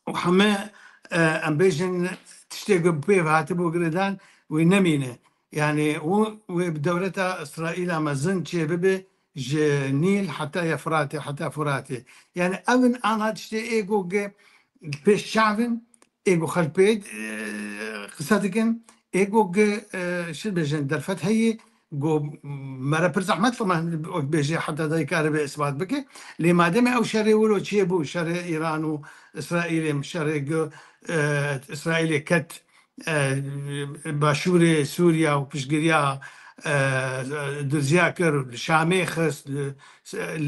û heme, e, em bêjin tiştê ku pê ve hatibû girêdan, wê nemîne. Yani û wê bi dewleta Îsraîla mezin çêbibe ji Nîl heta ya Firatê, heta Firatê. Yani ev in ana tiştê ê ku ge pêş çav in, ê ku xelk pê, e, qise dikin, ê ku ge, e, çi bêjin, derfet heye, ku mere pir zehmet, wek bêjê heta dayî karibe isbat bike. Lê mademê ew şerê wilo çêbû, şerê Îran û Îsraîlê, şerê ku, e, Îsraîlê ket, e, başûrê Sûriya û piştgiriya, e, Durziya kir, li Şamê xist, li,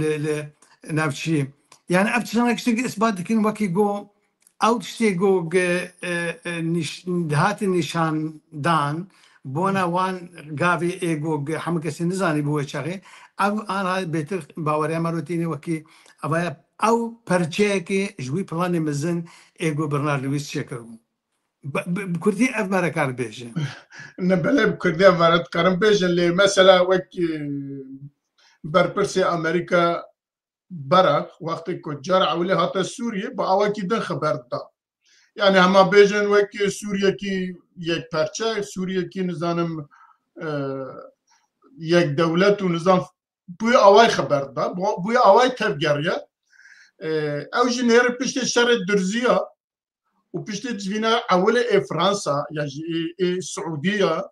li, li navçî. Yani ev tiştana tiştekî isbat dikin wekî go ew tiştê go ge, e, e, nîş-, dihate nîşandan bona wan gavê ê go ge hemû kesê nizanî bû wê çaxê. Ev ana bêtir baweriya me ro tîne wekî eva ye ew perçeyekê ji wî planê mezin ê go Bernard Lewis çêkiribû. Bi, bi, bi kurdî ev me re kar bêje. Ne, belê bi kurdî ev me re dikarin bêjin, lê mesela wek, e, berpirsê Amerîka Barak, wextê ku cara ewilê hate Sûriyê, bi awakî din xeber da. Yani hema bêjin wek Sûriyekî yekperçe, Sûriyekî nizanim, e, yek dewlet û nizam bûye away xeber da, bû-, bûye away tevgeriye. E, ew jî nêrê piştê şerê Durziya û piştê civîna ewilê ê Fransa, ya jî ê, ê Siûdiya,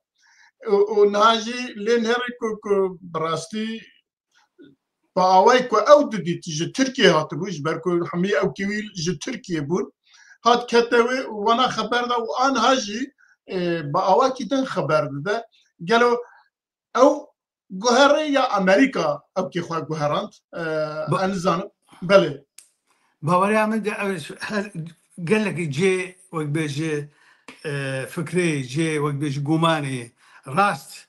û, û niha jî lê nêrê ku, ku bi rastî bi awayî ku ew didît ji Tirkiyê hatibû, ji ber ku hemî ew kiwî ji Tirkiyê bûn, hat kete wê û wana xeber da û anha jî, e, bi awakî din xeber dide. Gelo ew guherê ya Amerîka ew kê xwe guherand, e, ez nizanim. Belê. Baweriya min de ew her gelekî cê wek bêje, e, fikrê, cê wek bêje gumanê rast.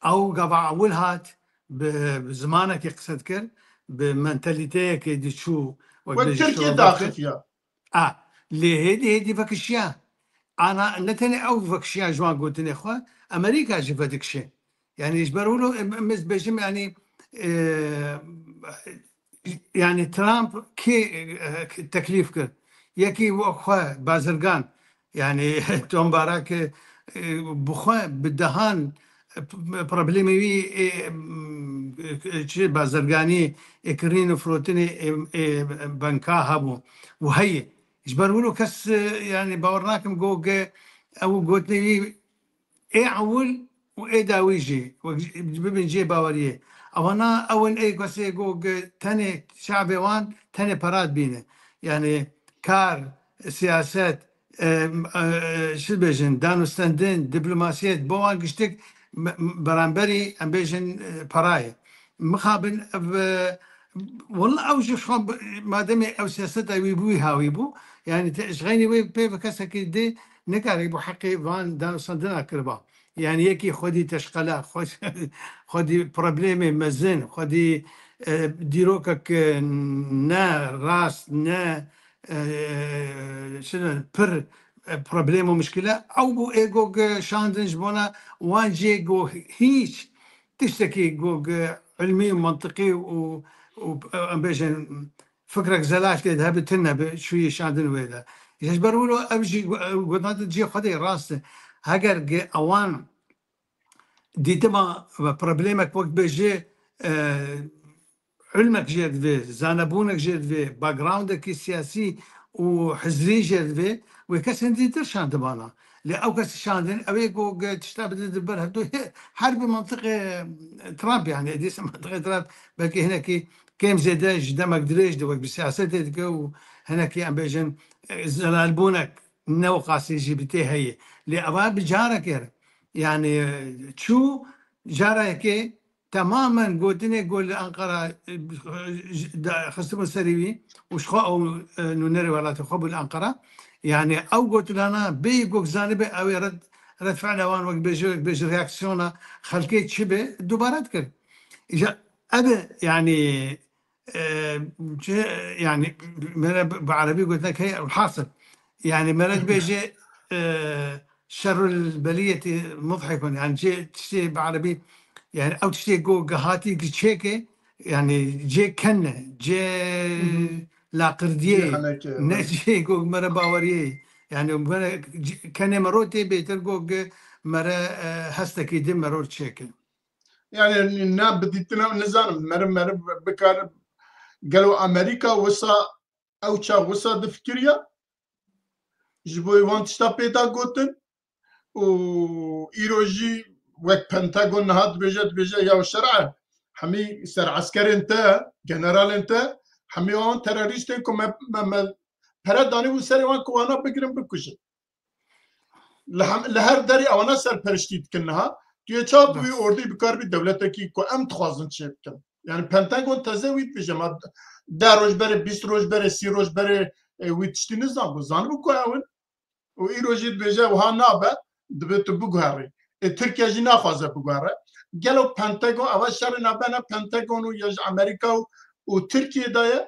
Ew gava ewil hat bi, bi zimanekê qise dikir, bi mentalîteyekê diçû wek Wek bêje Tirkiyê şirove dikir. daxifiya. A, lê hêdî hêdî vekişiya. Ana ne tenê ew vekişiya ji wan gotinê xwe, Amerîka jî vedikişe. Yani ji ber wilo em, em ez bêjim yani, e, yani Trump kê, e, teklîf kir? Yekî xwe bazirgan, yani Tom Barak, e, bi xwe bi dehan, e, problemê wî, e, m, e, çi bazirganî, e, kirîn û firotinê, e, e, banka hebû û heye. Ji ber wilo kes, e, yani bawer nakim go ge ew gotinê wî ê ewil û ê dawî jî wek bibin cihê baweriyê. Ewana ew in ê kesê go ge tenê çavê wan tenê pera dibîne. Yani kar, siyaset, e, e, çi dibêjin, danûstendin, diplomasiyet, bo wan giştik me-, beramberî em bêjin, e, perayê. Mixabin ev, e, wela ew jî xwe bi-, mademê ew siyaseta wî bû, wî hawî bû, yani te ji xeynî wê pê ve kesekî dê nikarî bû heqê van danûstendina kiriba. Yani yekî xwedî teşqela, xwe-, xwedî problemê mezin, xwedî, e, dîrokek, e, ne rast, ne, e, çi ne, pir, e, problem û muşkile. Ew bû ê go ge şandin ji bona wan cê go hîç tiştekî go ge ilmî û mantiqî û, û, e, em bêjin fikrek zelal tê de hebe tune bi çûyî şandin wê de. Ji ber wilo ev jî gu-, ev gotina te cihê xwe de rast e. Heger ge ewan dîtima ve problemek wek bêje, e, ilmek jê divê, zanebûnek jê divê, backgroundekî siyasî û hizrî jê divê, wê kes hindî dir şandibana. Lê ew kes şandin, ew ê ku ge tişta bide di ber hevdu, he-, her bi mantiqê Trump yani, dîsa mantiqê Trump belkî hinekî kêm zêde ji demek dirêj de wek bi siyasetê dike û hinekî em bêjin, e, zelalbûnek ne wexasî jî bi tê heye. Lê eva bi carekê re, yani, e, çû carekê temamen gotinê ku li Ankara, e, da-, xistibû serî wî û ji xwe ew, e, nûnerê welatê xwe bû li Ankara. Yani ew gotinana bêyî ku zanibe ew ê red, red fi'la wan wek bêje, wek bêje reaksiyona xelkê çi be, dubare dikir. Îja ev e, yani, e, çi, yani, mere bi, bi erebî gotinek heye, elhasil. Yani, mere dibêje, e, şerrul beliyeti mudhikun. Yani, cê tiştê bi erebî, yani, ew tiştê ku gihatî gi çêke, yani, cê kenne, cê Hı hı. laqirdiyê, Cê heneke, ne evet. cê ku mere baweriyê. Yani, mere c-, kenê mero tê bêtir ku gi mere, e, hestekî di mero çêke. Yani ne bi dîtina nizanim, meriv meriv bikar gelo Amerîka wisa ew çax wisa difikiriya ji bo wan tişta pê da gotin û îro jî wek Pentagon niha dibêje, dibêje ya şer'e hemî ser eskerên te, generalên te, hemî wan terorîstên ku me, me, me pere danî û serê wan ku wana bigirin bikujin. Li hem, li her derê ewana serperiştî dikin niha. Tu yê çawa bi wî Bes. ordî bikaribî dewletekî ku em dixwazin çê bikin? Yani Pentagon teze wî dibêje, ma deh roj berê, bîst roj berê, sî roj berê, e, wî tiştî nizanibû. Zanibû ku ew in. Û îro jî dibêje wiha nabe, dibe tu biguherî. E, Tirkiye jî naxwaze biguhere. Gelo Pentagon, eva şerê nabena Pentagon û ya ji Amerîka û, û Tirkiye de ye?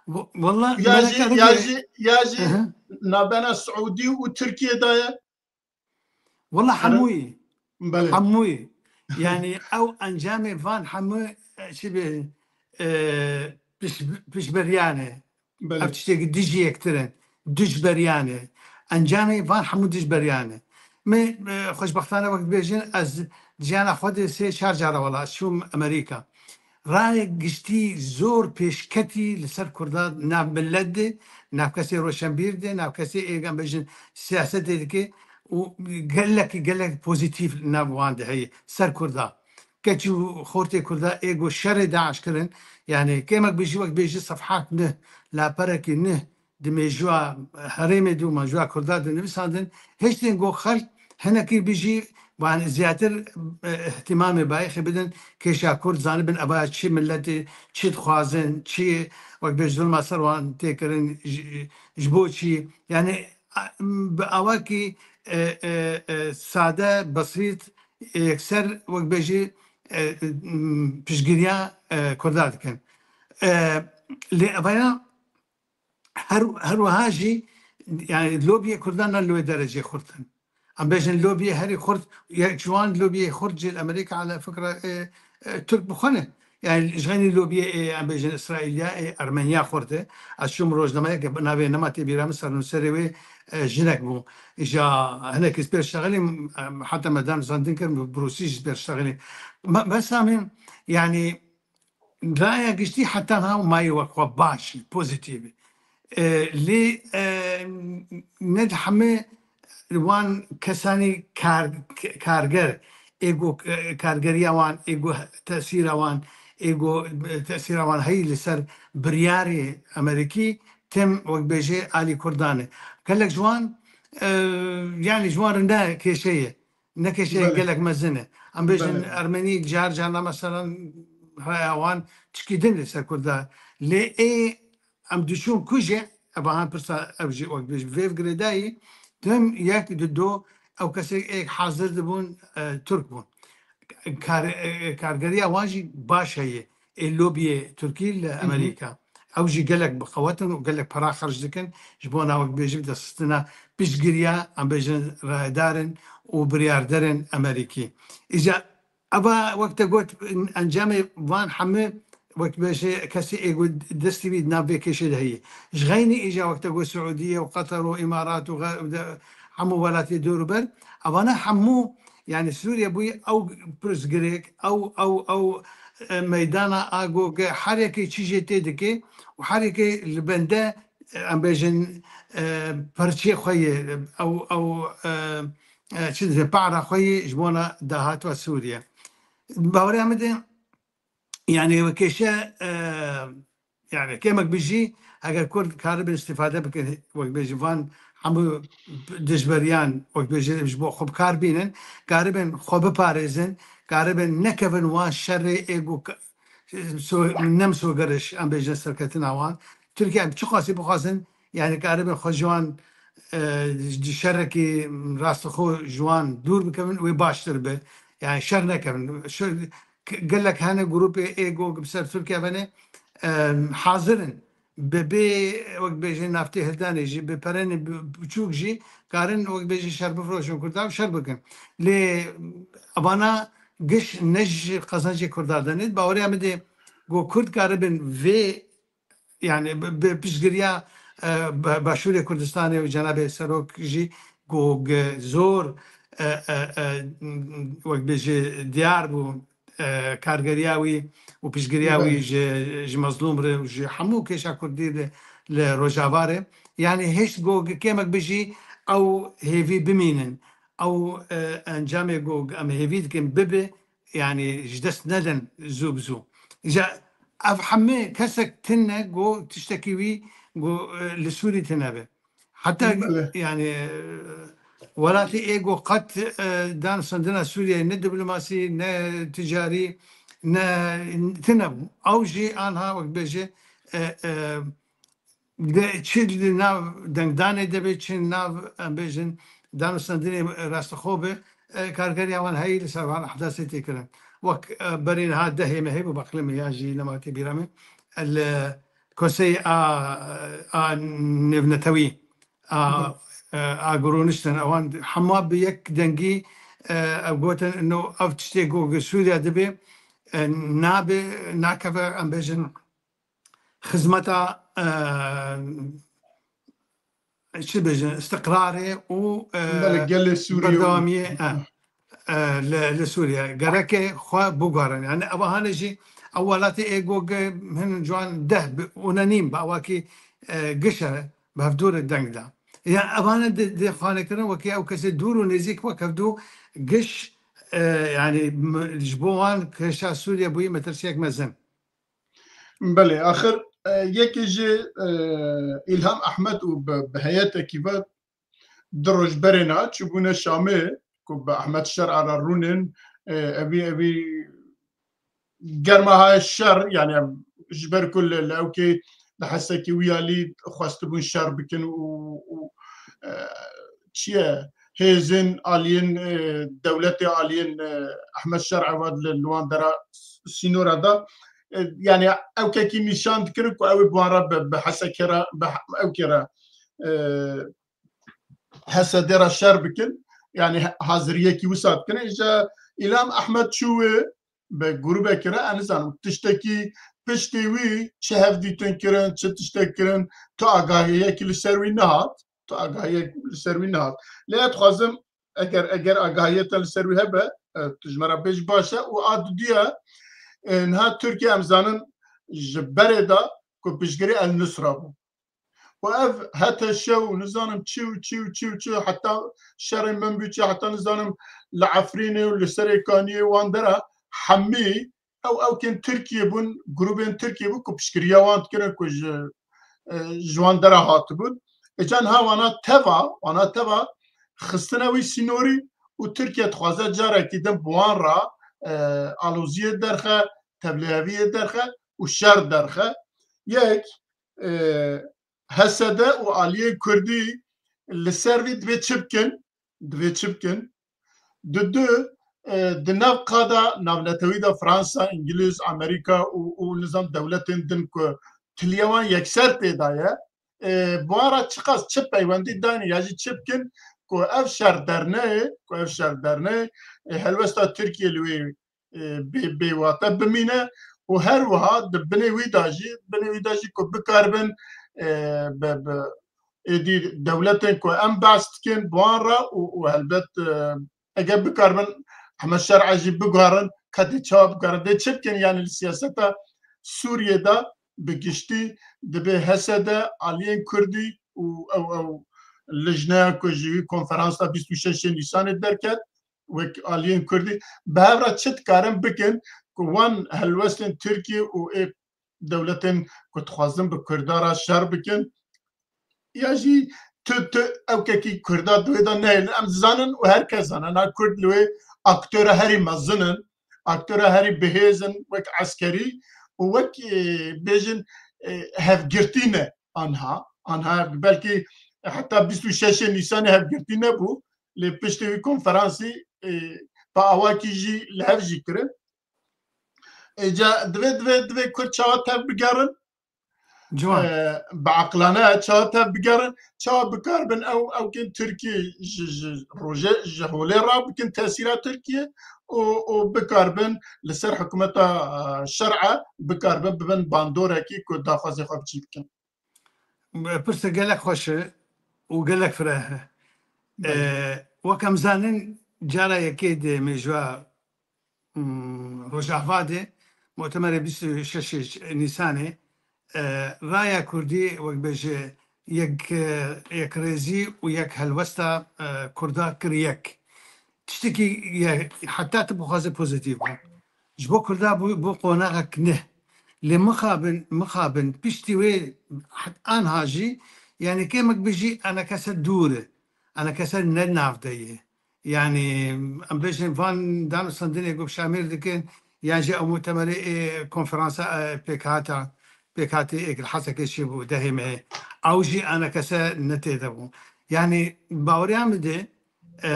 Wa-, walla Ya jî, ya jî, ya jî Hı hı. nabena Siûdî û Tirkiye de ye? Walla Ere- hemûyî. Belê. Hemûyî. Yani ew encamê van hemû, e, çi be, e, piş-, pişberiyane. Belê. Ev tiştekî dijî yektir in. Dijberiyane. Encamê van hemû dijberiyane. Me, e, xweşbextane wek dibêjin, ez jiyana xwe de sê çar cara wela ez çûm Amerîka. Rayek giştî zor pêşketî li ser Kurda nav milet de, nav kesê roşenbîr de, nav kesê ê, em bêjin, siyasetê dike û gelek, gelek pozîtîf nav wan de heye ser Kurda. Keçî û xortê Kurda ê ku şerê DAIŞ kirin, yani kêmek bijî wek bêjî sefhat neh, laperekî neh, di mêjûya herêmê de û mêjûya Kurda de nivîsandin, hiştên ku xelk hinekî bijî Wan ziyadtir, e, ihtimamê bayixê bidin kêşa Kurd, zanibin eva çi milletê, çi dixwazin, çi wek bêj zulma ser wan tê kirin, ji, ji bo çi? Yani, a, bi awakî, e, e, e, sade, besît, e, yekser wek bêjî, e, m, piştgiriya, e, Kurda dikin. E, lê evaya her, her wiha jî, yani, lobiyê Kurdan ne li wê derecê xurt in. Em bêjin lobiyê herî xurt, yek ji wan lobiyê xurt jî li Amerîka, ala fikra, e, e, Tirk bi xwe ne. Yani, ji xeynî lobiyê, e, em bêjin Îsraîliya, e, Ermeniya xurt e. Ez çûm rojnameyeke bi navê nema tê bîra min, sernûserê wê, e, jinek bû. Îja hinek ez pêr şexilîm, em, heta me dan zandin kirin, bi Rûsî jî pêr şexilîm. Me, mesela min, yani, raya giştî heta niha mayî wek xwe baş e, pozîtîf e. E, lê, e, ne di hemî wan kesanî kar-, karger, ê ku, e, kargeriya wan, ê ku tesîra wan, ê ku, e, tesîra wan heyî li ser biryarê Amerîkî tim wek bêjê alî Kurdan e. Gelek ji wan, e, yani ji wan re ne kêşe ye. Ne kêşeyek Belê. gelek mezin e. Em bêjin Belê. Ermenî car carna, meselen, raya wan çikî din li ser Kurda. Lê ê em diçûn ku jî, ev han pirsa ev jî wek bêjin vêv girêdayî, tim yek di do ew kesê êk hazir dibûn, e, Tirk bûn. Kar-, e, kargeriya wan jî baş heye. Ê lobiyê Tirkî li Hı hı. Amerîka. Ew jî gelek bi qewet in û gelek para xerc dikin ji bona wek bêjim desistina piştgiriya, em bêjin rayedarin û biryarderin Amerîkî. Îca eva wek te got, encamê van hemû wek bêje kesê ê got destî wî di nav vê kêşê de heye. Ji xeynî îca wek te got Siûdiye û Qeter û Îmarat û xe-, de, hemû welatê dor û ber, evana hemû, yani Sûriye bûye ew pirsgirêk, ew, ew, ew, e, meydana a go ge her yekê çî jê tê dike û her yekê li bende, e, em bêjin, e, perçê xwe yê, ew, ew, e, e, çi dibêjin, para xwe yê ji bona dahatwa Sûriye. Bawerê min de, yani wekêşe, e, yani kêmek bijî, eger Kurd karibin îstîfade bikin, wek bêjî van hemû dijberiyan, wek bêjî ji bo xwe bi kar bînin, karibin xwe biparêzin, karibin nekevin wan şerê ê ku ka-, so-, nem sogeriş, em bêjin serketina wan. Tirkiye em çiqasî bixwazin, yani karibin xwe ji wan, e, ji şerekî rastixo ji wan dûr bikevin, wê baştir be. Yani şer nekevin. Şer, gelek hene grûpê ê go bi ser Tirkiye venê, em, hazir in. Bi bê, wek bêjin, naftê hildanê jî, bi perenê bi-, biçûk jî karin, wek bêjin, şer bifroşin Kurdan û şer bikin. Lê evana giş ne ji qezencê Kurdan de ne. Baweriya min de go Kurd karibin vê, yani bi, bi piştgiriya, e, ba-, Başûrê Kurdistanê û Cenabê Serok jî ku ge-, zor, e, e, e, wek bêjî diyar bû, e, kargeriya wî û piştgiriya wî Belê. ji, ji mezlûm re û ji hemû kêşa Kurdî li, li Rojava re. Yani hêşt ku kêmek bijî ew hêvî bimînin. Ew, e, encamê ku em hêvî dikin bibe, yani ji dest nedin zû bi zû. Îca ev hemî kesek tune ku tiştekî wî ku, e, li Sûrî tune be. Heta Belê. yani, e, welatê ê ku qet, e, danûstandina Sûriyeyê ne diplomasî, ne ticarî, ne tune bû. Ew jî anha wek bêje, e, e, de, çi li nav dengdanê de be, çi nav, em bêjin, danûstandinê rastixo be, e, kargeriya wan heyî li ser van ehdasê tê kirin. Wek, e, berî niha dehê me hebû, beqlimê ya jî nema tê bîra min, e, li Konseyê a, a Nêvnetewî, a, Hı hı. e, a Girûniştin, ewan hema bi yek dengî, e, ev gotin, no, ev tiştê ku Sûriye dibe, e, nabe, nakeve, em bêjin, xizmeta, e, çi bêjin, istiqrarê û, e, Belê, gelê Sûriyê û berdewamiyê, e, e, li, li Sûriye. Gereke xwe biguherin. Yani, eva hane jî ew welatê ê go ge hin ciwan deh bi, û ne nîm, bi awakî, e, giş e, bi hevdû re deng da. Yani, evane di, di xanê kirin wekî ew kesê dûr û nêzîk wek hevdû giş, e, yani, m-, ji bo wan kêşa Sûriye bûyî metirsiyek mezin. Belê, axir, e, yekê ji, e, Îlham Ehmed û bi, bi heyetekî ve du roj berê niha çûbûne Şamê, ku bi Ehmed Şer'a re rûnin, e, evî, evî germa haye şer, yani em ji ber ku li, li ewkê di hesekî wî alî xwestibûn şer bikin û, û, e, çi ye, hêzên aliyên, e, dewletê aliyên, e, Ehmed Şer'a ve li, li wan dera sînora da, e, yani ewkekî nîşan dikirin ku ew ê bi wan re bi, bi hesekê re, bi he-, ewkê re, e, H S D re şer bikin. Yani he-, haziriyekî wisa dikin. Îja Îlham Ehmed çû wê bi grûbekî re, ez nizanim. Tiştekî piştî wî çi hevdîtin kirin, çi tiştek kirin, tu agahiyekî li ser wî nehat. Tu agahiyek li ser wî nehat. Lê ez dixwazim, eger, eger agahiyê te li ser wî hebe, e, tu ji me re bêj baş e. Û a dudiya, e, niha Tirkiye em zanin ji berê de ku piştgirî El Nusra bû. Û ev hete şew nizanim çi û çi û çi û çi, heta şerên min bû çi, heta nizanim li Efrînê û li Serêkaniyê wan dera hemî ew ewkên Tirkiyê bûn, grûbên Tirkiyê bû ku piştgiriya wan dikirin ku ji, e, ji wan dera hatibûn. Ê ca niha wana teva, wana teva xistine wî sînorî û Tirkiye dixwaze carekî din bi wan re, e, aloziyê derxe, tevliheviyê derxe û şer derxe. Yek, e, H S D û aliyên Kurdî li ser vî divê çi bikin? Divê çi bikin? Di du, e, di nav qada navnetewî de Fransa, Îngiliz, Amerîka û, û nizam dewletên din ku tiliya wan yekser tê de ye, e, bi wan re çiqas çi peywendî dayne ya jî çi bikin ku ev şer derneyê, ku ev şer derneyê, e, helwesta Tirkiye li wê, e, bê, bêwate bimîne û her wiha di binê wî de jî, binê wî de jî ku bikaribin, e, bi, bi êdî dewletên ku em behs dikin, bi wan re û, û helbet, e, eger bikaribin Ehmed Şer'a jî biguherin, ka dê çawa biguherin, dê çi bikin, yani li siyaseta Sûriyê de bi giştî dibê H S D, aliyên Kurdî û ew, ew lijneya ku ji wî konferansa bîst û şeşê Nîsanê derket, wek aliyên Kurdî, bi hev re çi dikarin bikin ku wan helwestên Tirkiyê û ê dewletên ku dixwazin bi Kurda re şer bikin, ya jî tu, tu ewkekî Kurda di wê de nehêlin. Em dizanin û her kes zane, na Kurd li wê aktora herî mezin in, aktora herî bihêz in, wek eskerî û wek, e, bêjin, e, hevgirtî ne anha. Anha belkî heta bîst û şeşê Nîsanê hevgirtî nebû, lê piştî wî konferansî, e, bi awakî jî li hev jî kirin. Êca divê, divê, divê Kurd çawa tev bigerin? Ciwan. E, bi aqlane çawa tev bigerin? Çawa bikaribin ew, ewkên Tirkî ji, ji rojê, ji holê re bikin tesîra Tirkiye û, û bikaribin li ser hikûmeta, e, Şer'a bikaribin bibin bandorekî ku daxwazê xwe bi cî bikin? Pirsek gelek xweş e û gelek fireh e. Belê. E, wek em zanin, cara yekê de mêjwa, hmm, Rojava de, mutemerê bîst û şeş Nîsanê, e, raya Kurdî, wek bêje, yek, e, yekrêzî û yek helwesta, e, Kurda kir yek. Tiştekî ye, heta tu bixwaze pozîtîf bû. Ji bo Kurda bû, bû qonaxek ne. Lê mixabin, mixabin, piştî wê het-, anha jî, yani kêmek bijî enekese dûr e. Enekese ne nav de ye. Yani, em bêjin van danûstandinê ku bi Şamêr dikin, yan jî ew mutemerê ê konferansa, e, pêkhata, pêkhatê ê ki li Hesekê çêbû dehê mehê. Ew jî enekese ne tê de bû. Yani, baweriya min de, e,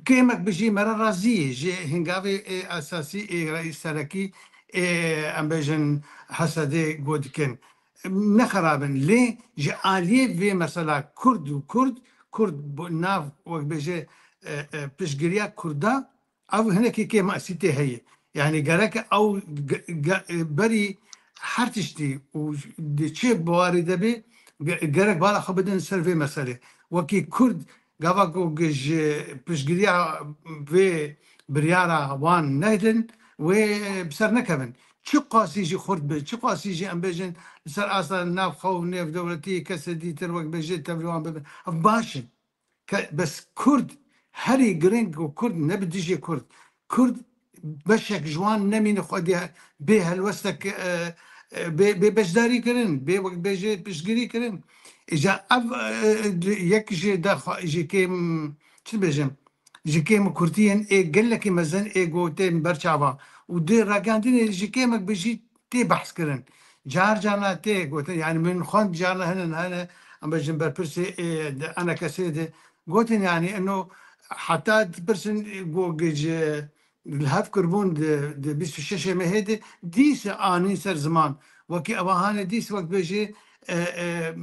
kêmek bijî me re razî ye ji hingavê ê esasî ê reîs serekî ê, em bêjin, H S D'ê got dikin. Ne xerab in, lê ji aliyê vê mesela Kurd û Kurd, Kurd bi nav, wek bêje, e, e, piştgiriya Kurda, ev hinekî kêmasîtê heye. Yani gerek ew ge-, ge-, berî her tiştî û di çi bawerî de bê, ge-, gerek bala xwe bidin ser vê meselê. Wekî Kurd, gava ku ji piştgiriya vê biryara wan nedin, wê bi ser nekevin. Çi qasî jî xurt bi, çi qasî jî em bêjin li ser asta navxwe û nêvdewletî kesê dîtir wek bêjê tevlî wan bibin. Ev baş in. Ke-, bes Kurd herî giring û Kurd ne bi dijê Kurd. Kurd beşek ji wan nemîne xwedî bê helwestek, e, e, bê, bê beşdarî kirin, bê wek bêjê piştgirî kirin. Îca ev, e, e, yek ji daxwa-, ji kêm, çi dibêjim, Ji kêm û kurtiyên ê gelekî mezin ê gotên berçava û di ragihandinê ji kêmek bi jî tê behs kirin. Car carna tê gotin, yani min xwend carna hene, hene, em bêjin berpirsê ê di enekesê de gotin, yani eno heta dipirsin, go ji li hev kirbûn di, di bîst û şeş mehê de dîse anîn ser ziman. Wekî ewa hane dîs wek bêjê, e, e,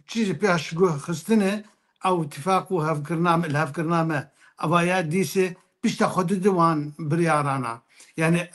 çi ji pêş guh xistine, ew tifaq û hevkirina me, li hevkirina me. Ewa ya dîse pişta xwe dide wan biryarana. Yani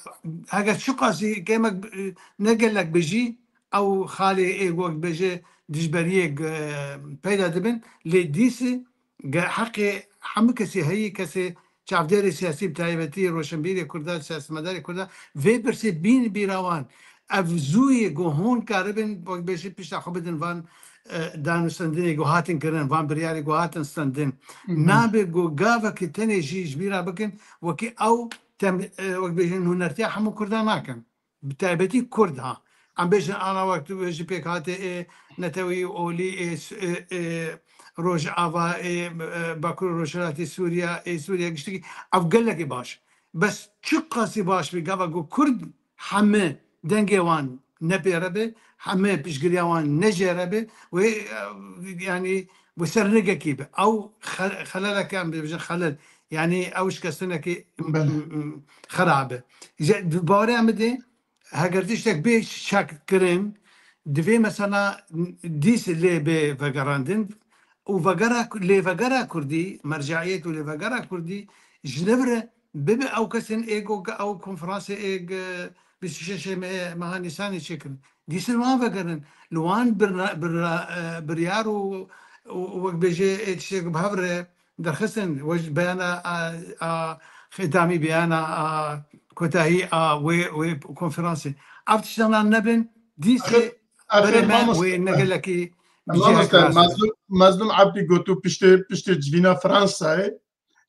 heger çiqasî kêmek, e, ne gelek bijî, ew xalê ê wek bêje dijberiyê, e, peyda dibin, lê dîse ge-, heqê hemû kesê heyî, kesê çavdêrê siyasî, bi taybetî roşenbîrê Kurda, siyasetmedarê Kurda, vê pirsê bîn bîra wan. Ev zû ye ku hûn karibin, wek bêjin, pişta xwe bidin van, e, danûstendinê ku hatin kirin, van biryarê ku hatin stendin. Hı hı. Nabe ku gavekî tenê jî ji bîra bikin, wekî ew tem-, e, wek bêjin, nûnertiya hemû Kurdan nakin. Bi taybetî Kurd ha. Em bêjin ana wek tu bêjî pêkhatê ê netewî olî ê s-, ê, ê Rojava, ê, e, Bakur û Rojhilatê Sûriya, ê Sûriya giştikî. Ev gelekî baş. Bes çiqasî baş bî, gava ku Kurd heme dengê wan ne pê re be, heme piştgiriya wan ne jê re be, wê, e, yani, wê ser nigekî be. Ew xe-, xeleleke em bêjin xelel. Yani, ew şikestinekî, Belê. m-, m-, xerab e. Ji, di bawerê em de, heger tiştek bê çekkirin, divê mesela dîs lê bê vegerandin û vegera, lêvegera Kurdî, mercaiyet û lêvegera Kurdî ji ne bire bibe ew kesên ê go, ew konferansê ê bîst û şeş me-, meha Nîsanê çêkirin. Dîs li wan vegerin. Li wan birna-, birra-, e, biryar û, û, û wek bêjê ê tiştek bi hev re derxistin, we ji beyana a, a xêtamî, beyana a kotahî a wê, wê konferansê. Ev tiştana nebin, dîsê Axir, axir, berê me mamoste, wê ne gelekî bi cih mamoste, kiras be. Mazlûm, Mazlûm Ebdî got û piştê, piştê civîna Fransayê,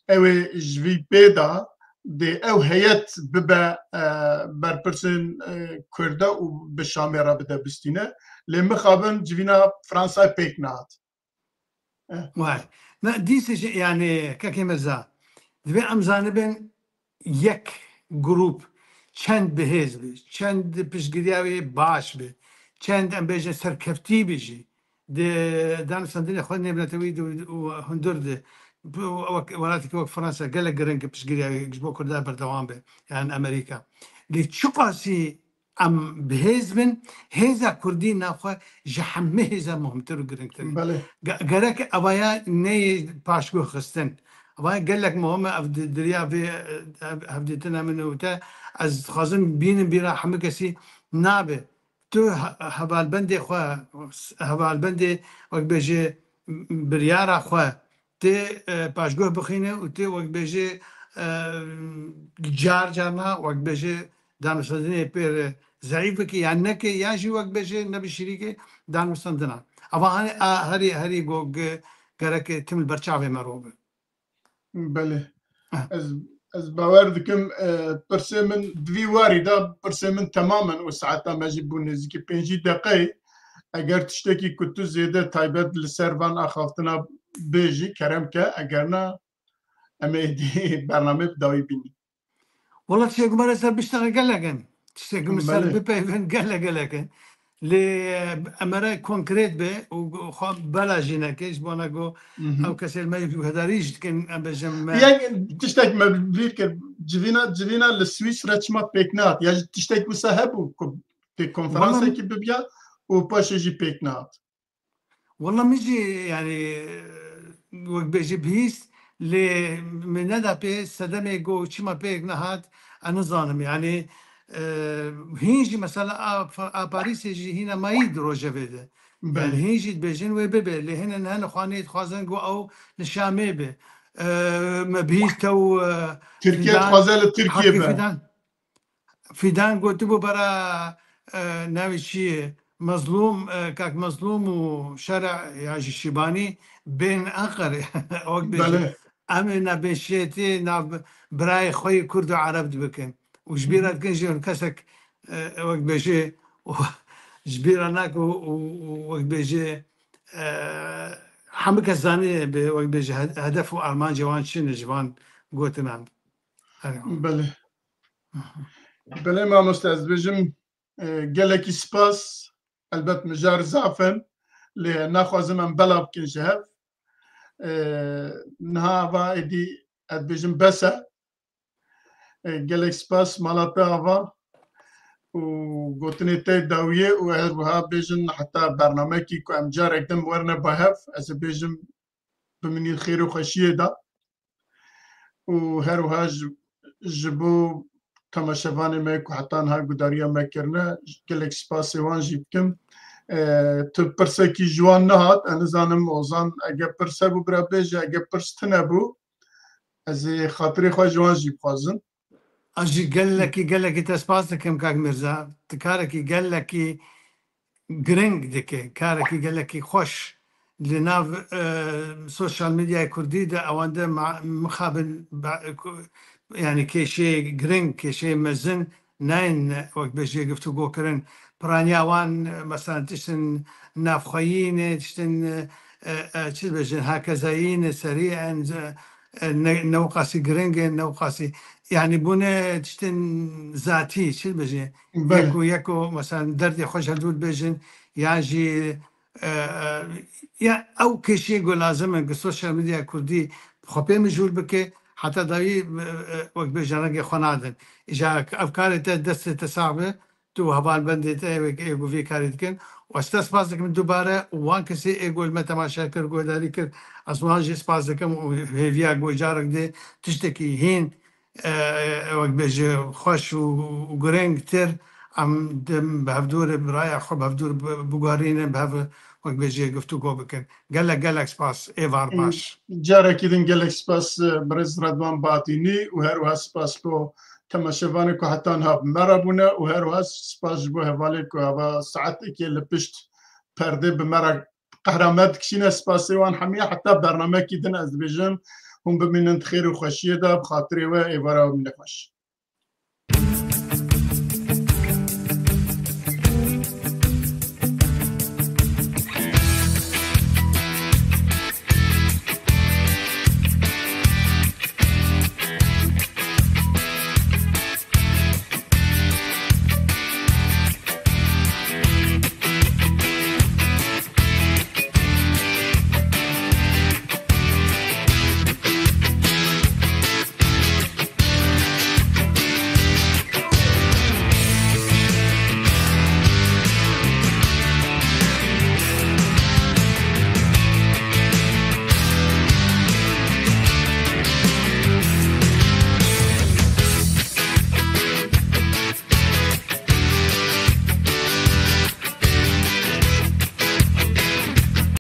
ew ê ji vî pê de dê ew heyet bibe, e, berpirsên, e, Kurda û bi Şamê re bide bistîne. Lê mixabin civîna Fransayê pêk nehat. Eh. Way. Ne, dîsê jî, yani, Kekê Mirza, divê em zanibin yek grûp çend bihêz bi, çend piştgiriya wê baş bi, çend em bêjin serkeftî bi jî, di danûstendinê xwe nêvnetewî de û hundir de, bi, wek, welatekî wek Fransa gelek giring e piştgiriya wê ji bo Kurda berdewam be, yani Amerîka. Lê çiqasî em bi hêz bin, hêza Kurdî naxwe ji hemî hêza muhimtir û girîngtir e. Belê. Ge-, gerek evaya neyê paşguh xistin. Evaya gelek muhim e, ev di-, diriya vê, ev, hevdîtina min û te, ez dixwazim bînim bîra hemî kesî nabe. Tu he-, hevalbendê xwe, hevalbendê, wek bêje, biryara xwe tê, e, paşguh bixîne û tê wek bêje, e, car carna wek bêje danûstendinê pê re zeîf bike, yan neke, yan jî wek bêje nebe şirîkê danûstendina. Ava hani a herî, herî go ge-, gerek tim li ber çavê me ro be. Belê. Heh. Ez, ez bawer dikim, e, pirsê min di vî warî de pirsê min temam in û saeta me jî bû nêzîkî pêncî deqeyê. Eger tiştekî ku tu zêde taybet li ser van axaftina bêjî, kerem ke, eger na, em ê êdî bernameyê bi dawî bînin. Wela tiştê ku me re ser biştexin gelek in. Tiştê ku me ser Belê. bipeyvin gelek gelek in. Lê, e, em re konkret be û xwe bela jî neke, ji bona ku Mhm. ew kesê li me guhdarî jî dikin, em bêjin me Yek tiştek me bîr kir, civîna, civîna li Swîsre çima pêk nehat? Ya jî tiştek wisa hebû ku pê Wela konferansekî bibiya û paşê jî pêk nehat? Wela min jî, yani, wek bêjî bihîst, lê min neda pê sedemê ku çima pêk nehat, ez nizanim. Yani, e, hîn jî mesela a, a Parîsê jî hîna mayî di rojevê de. Yani Belê. hîn jî dibêjin wê bibe, lê hîn hene xwanê dixwazin ku ew li Şamê be. E, me bihîst ew, e, Tirkiye Fîdan, dixwaze li Tirkiye hevkê be. Fîdan. Fîdan gotibû bera, e, navê çi ye? Mezlûm, e, kak Mezlûm û Şer'a ya jî Şîbanî bên Enqerê. Wek bêjin, Belê. em ê navbên şêtê, nav birayê xwe yê Kurd û Ereb dibikin. Û ji bîr Hı hı. re dikin jî kesek, e, wek bêjê, ji bîr re nake û, û, û wek bêjê, e, hemû kes zanî bi wek bêje he-, hedef û armancê wan çi ne ji van gotinan. Erê. Belê. Belê mamoste, ez dibêjim, e, gelekî spas. Elbet mijar zaf in, lê naxwazim em bela bikin ji hev. E, niha va êdî ez dibêjim bes e. E, gelek spas mala te ava û gotinê te dawiyê û her wiha bêjin heta bernamekî ku em carek din werine ba hev, ez ê bêjim biminî xêr û xweşiyê de. Û her wiha ji, ji bo temaşevanê me ku heta niha guhdariya me kirine, gelek spasê wan jî dikim. E, tu pirsekî ji wan nehat, ez nizanim Ozan, eger pirs hebû bira bêje, eger pirs tune bû, ez ê xatirê xwe ji wan jî bixwazim. Ez jî gelekî, gelekî te spas dikim kak Mirza. Tu karekî gelekî giring dike, karekî gelekî xweş. Li nav, e, sosyal medyayê kurdî de ewande ma-, mixabin ba-, ku-, yani kêşeyê giring, kêşeyê mezin nayên wek bêjê giftûgo kirin. Piraniya wan, e, mesela tiştin navxweyî ne, tiştin, e, e, e, çi dibêjin, hakezayî ne, serî en, e, e, ne, ne wqasî giring e, ne wqasî, yani bûne tiştin zatî, çi dibêjin, Belê. Yeko, yeko, mesela derdê xwe ji hev dûr bêjin, ya jî, e, e, ya ew kêşiyê ku lazim in ku sosyal medya kurdî xwe pê mijûl bike, heta dawî, e, e, wek bêjin rengê xwe nadin. Îja ev karê te destê te sax be, tu û hevalbendê te wek ê ku vê karê dikin. Û ez te spas dikim dubare û wan kesê ê ku li me temaşe kir, guhdarî kir, ez wan jî spas dikim û hêviya ku carek dê tiştekî hîn, e, wek bêje xweş û, û girêngtir em din bi hevdûrê bi raya xwe bi hevdûr bi-, biguherînin, bi hev wek bêje giftûgo bikin. Gelek gelek spas. Êvar baş. Carekî din gelek spas, e, birêz Redwan Batînî û her wiha spas bo temaşevanê ku heta niha bi me re bûne û her wiha spas ji bo hevalê ku heva saetekê li pişt perdê bi me re qehra me dikişîne. Spasê wan hemiya heta bernamekî din ez dibêjim hûn bimînin di xêr û xweşiyê de bi xatirê we êvara we bimîne xweş.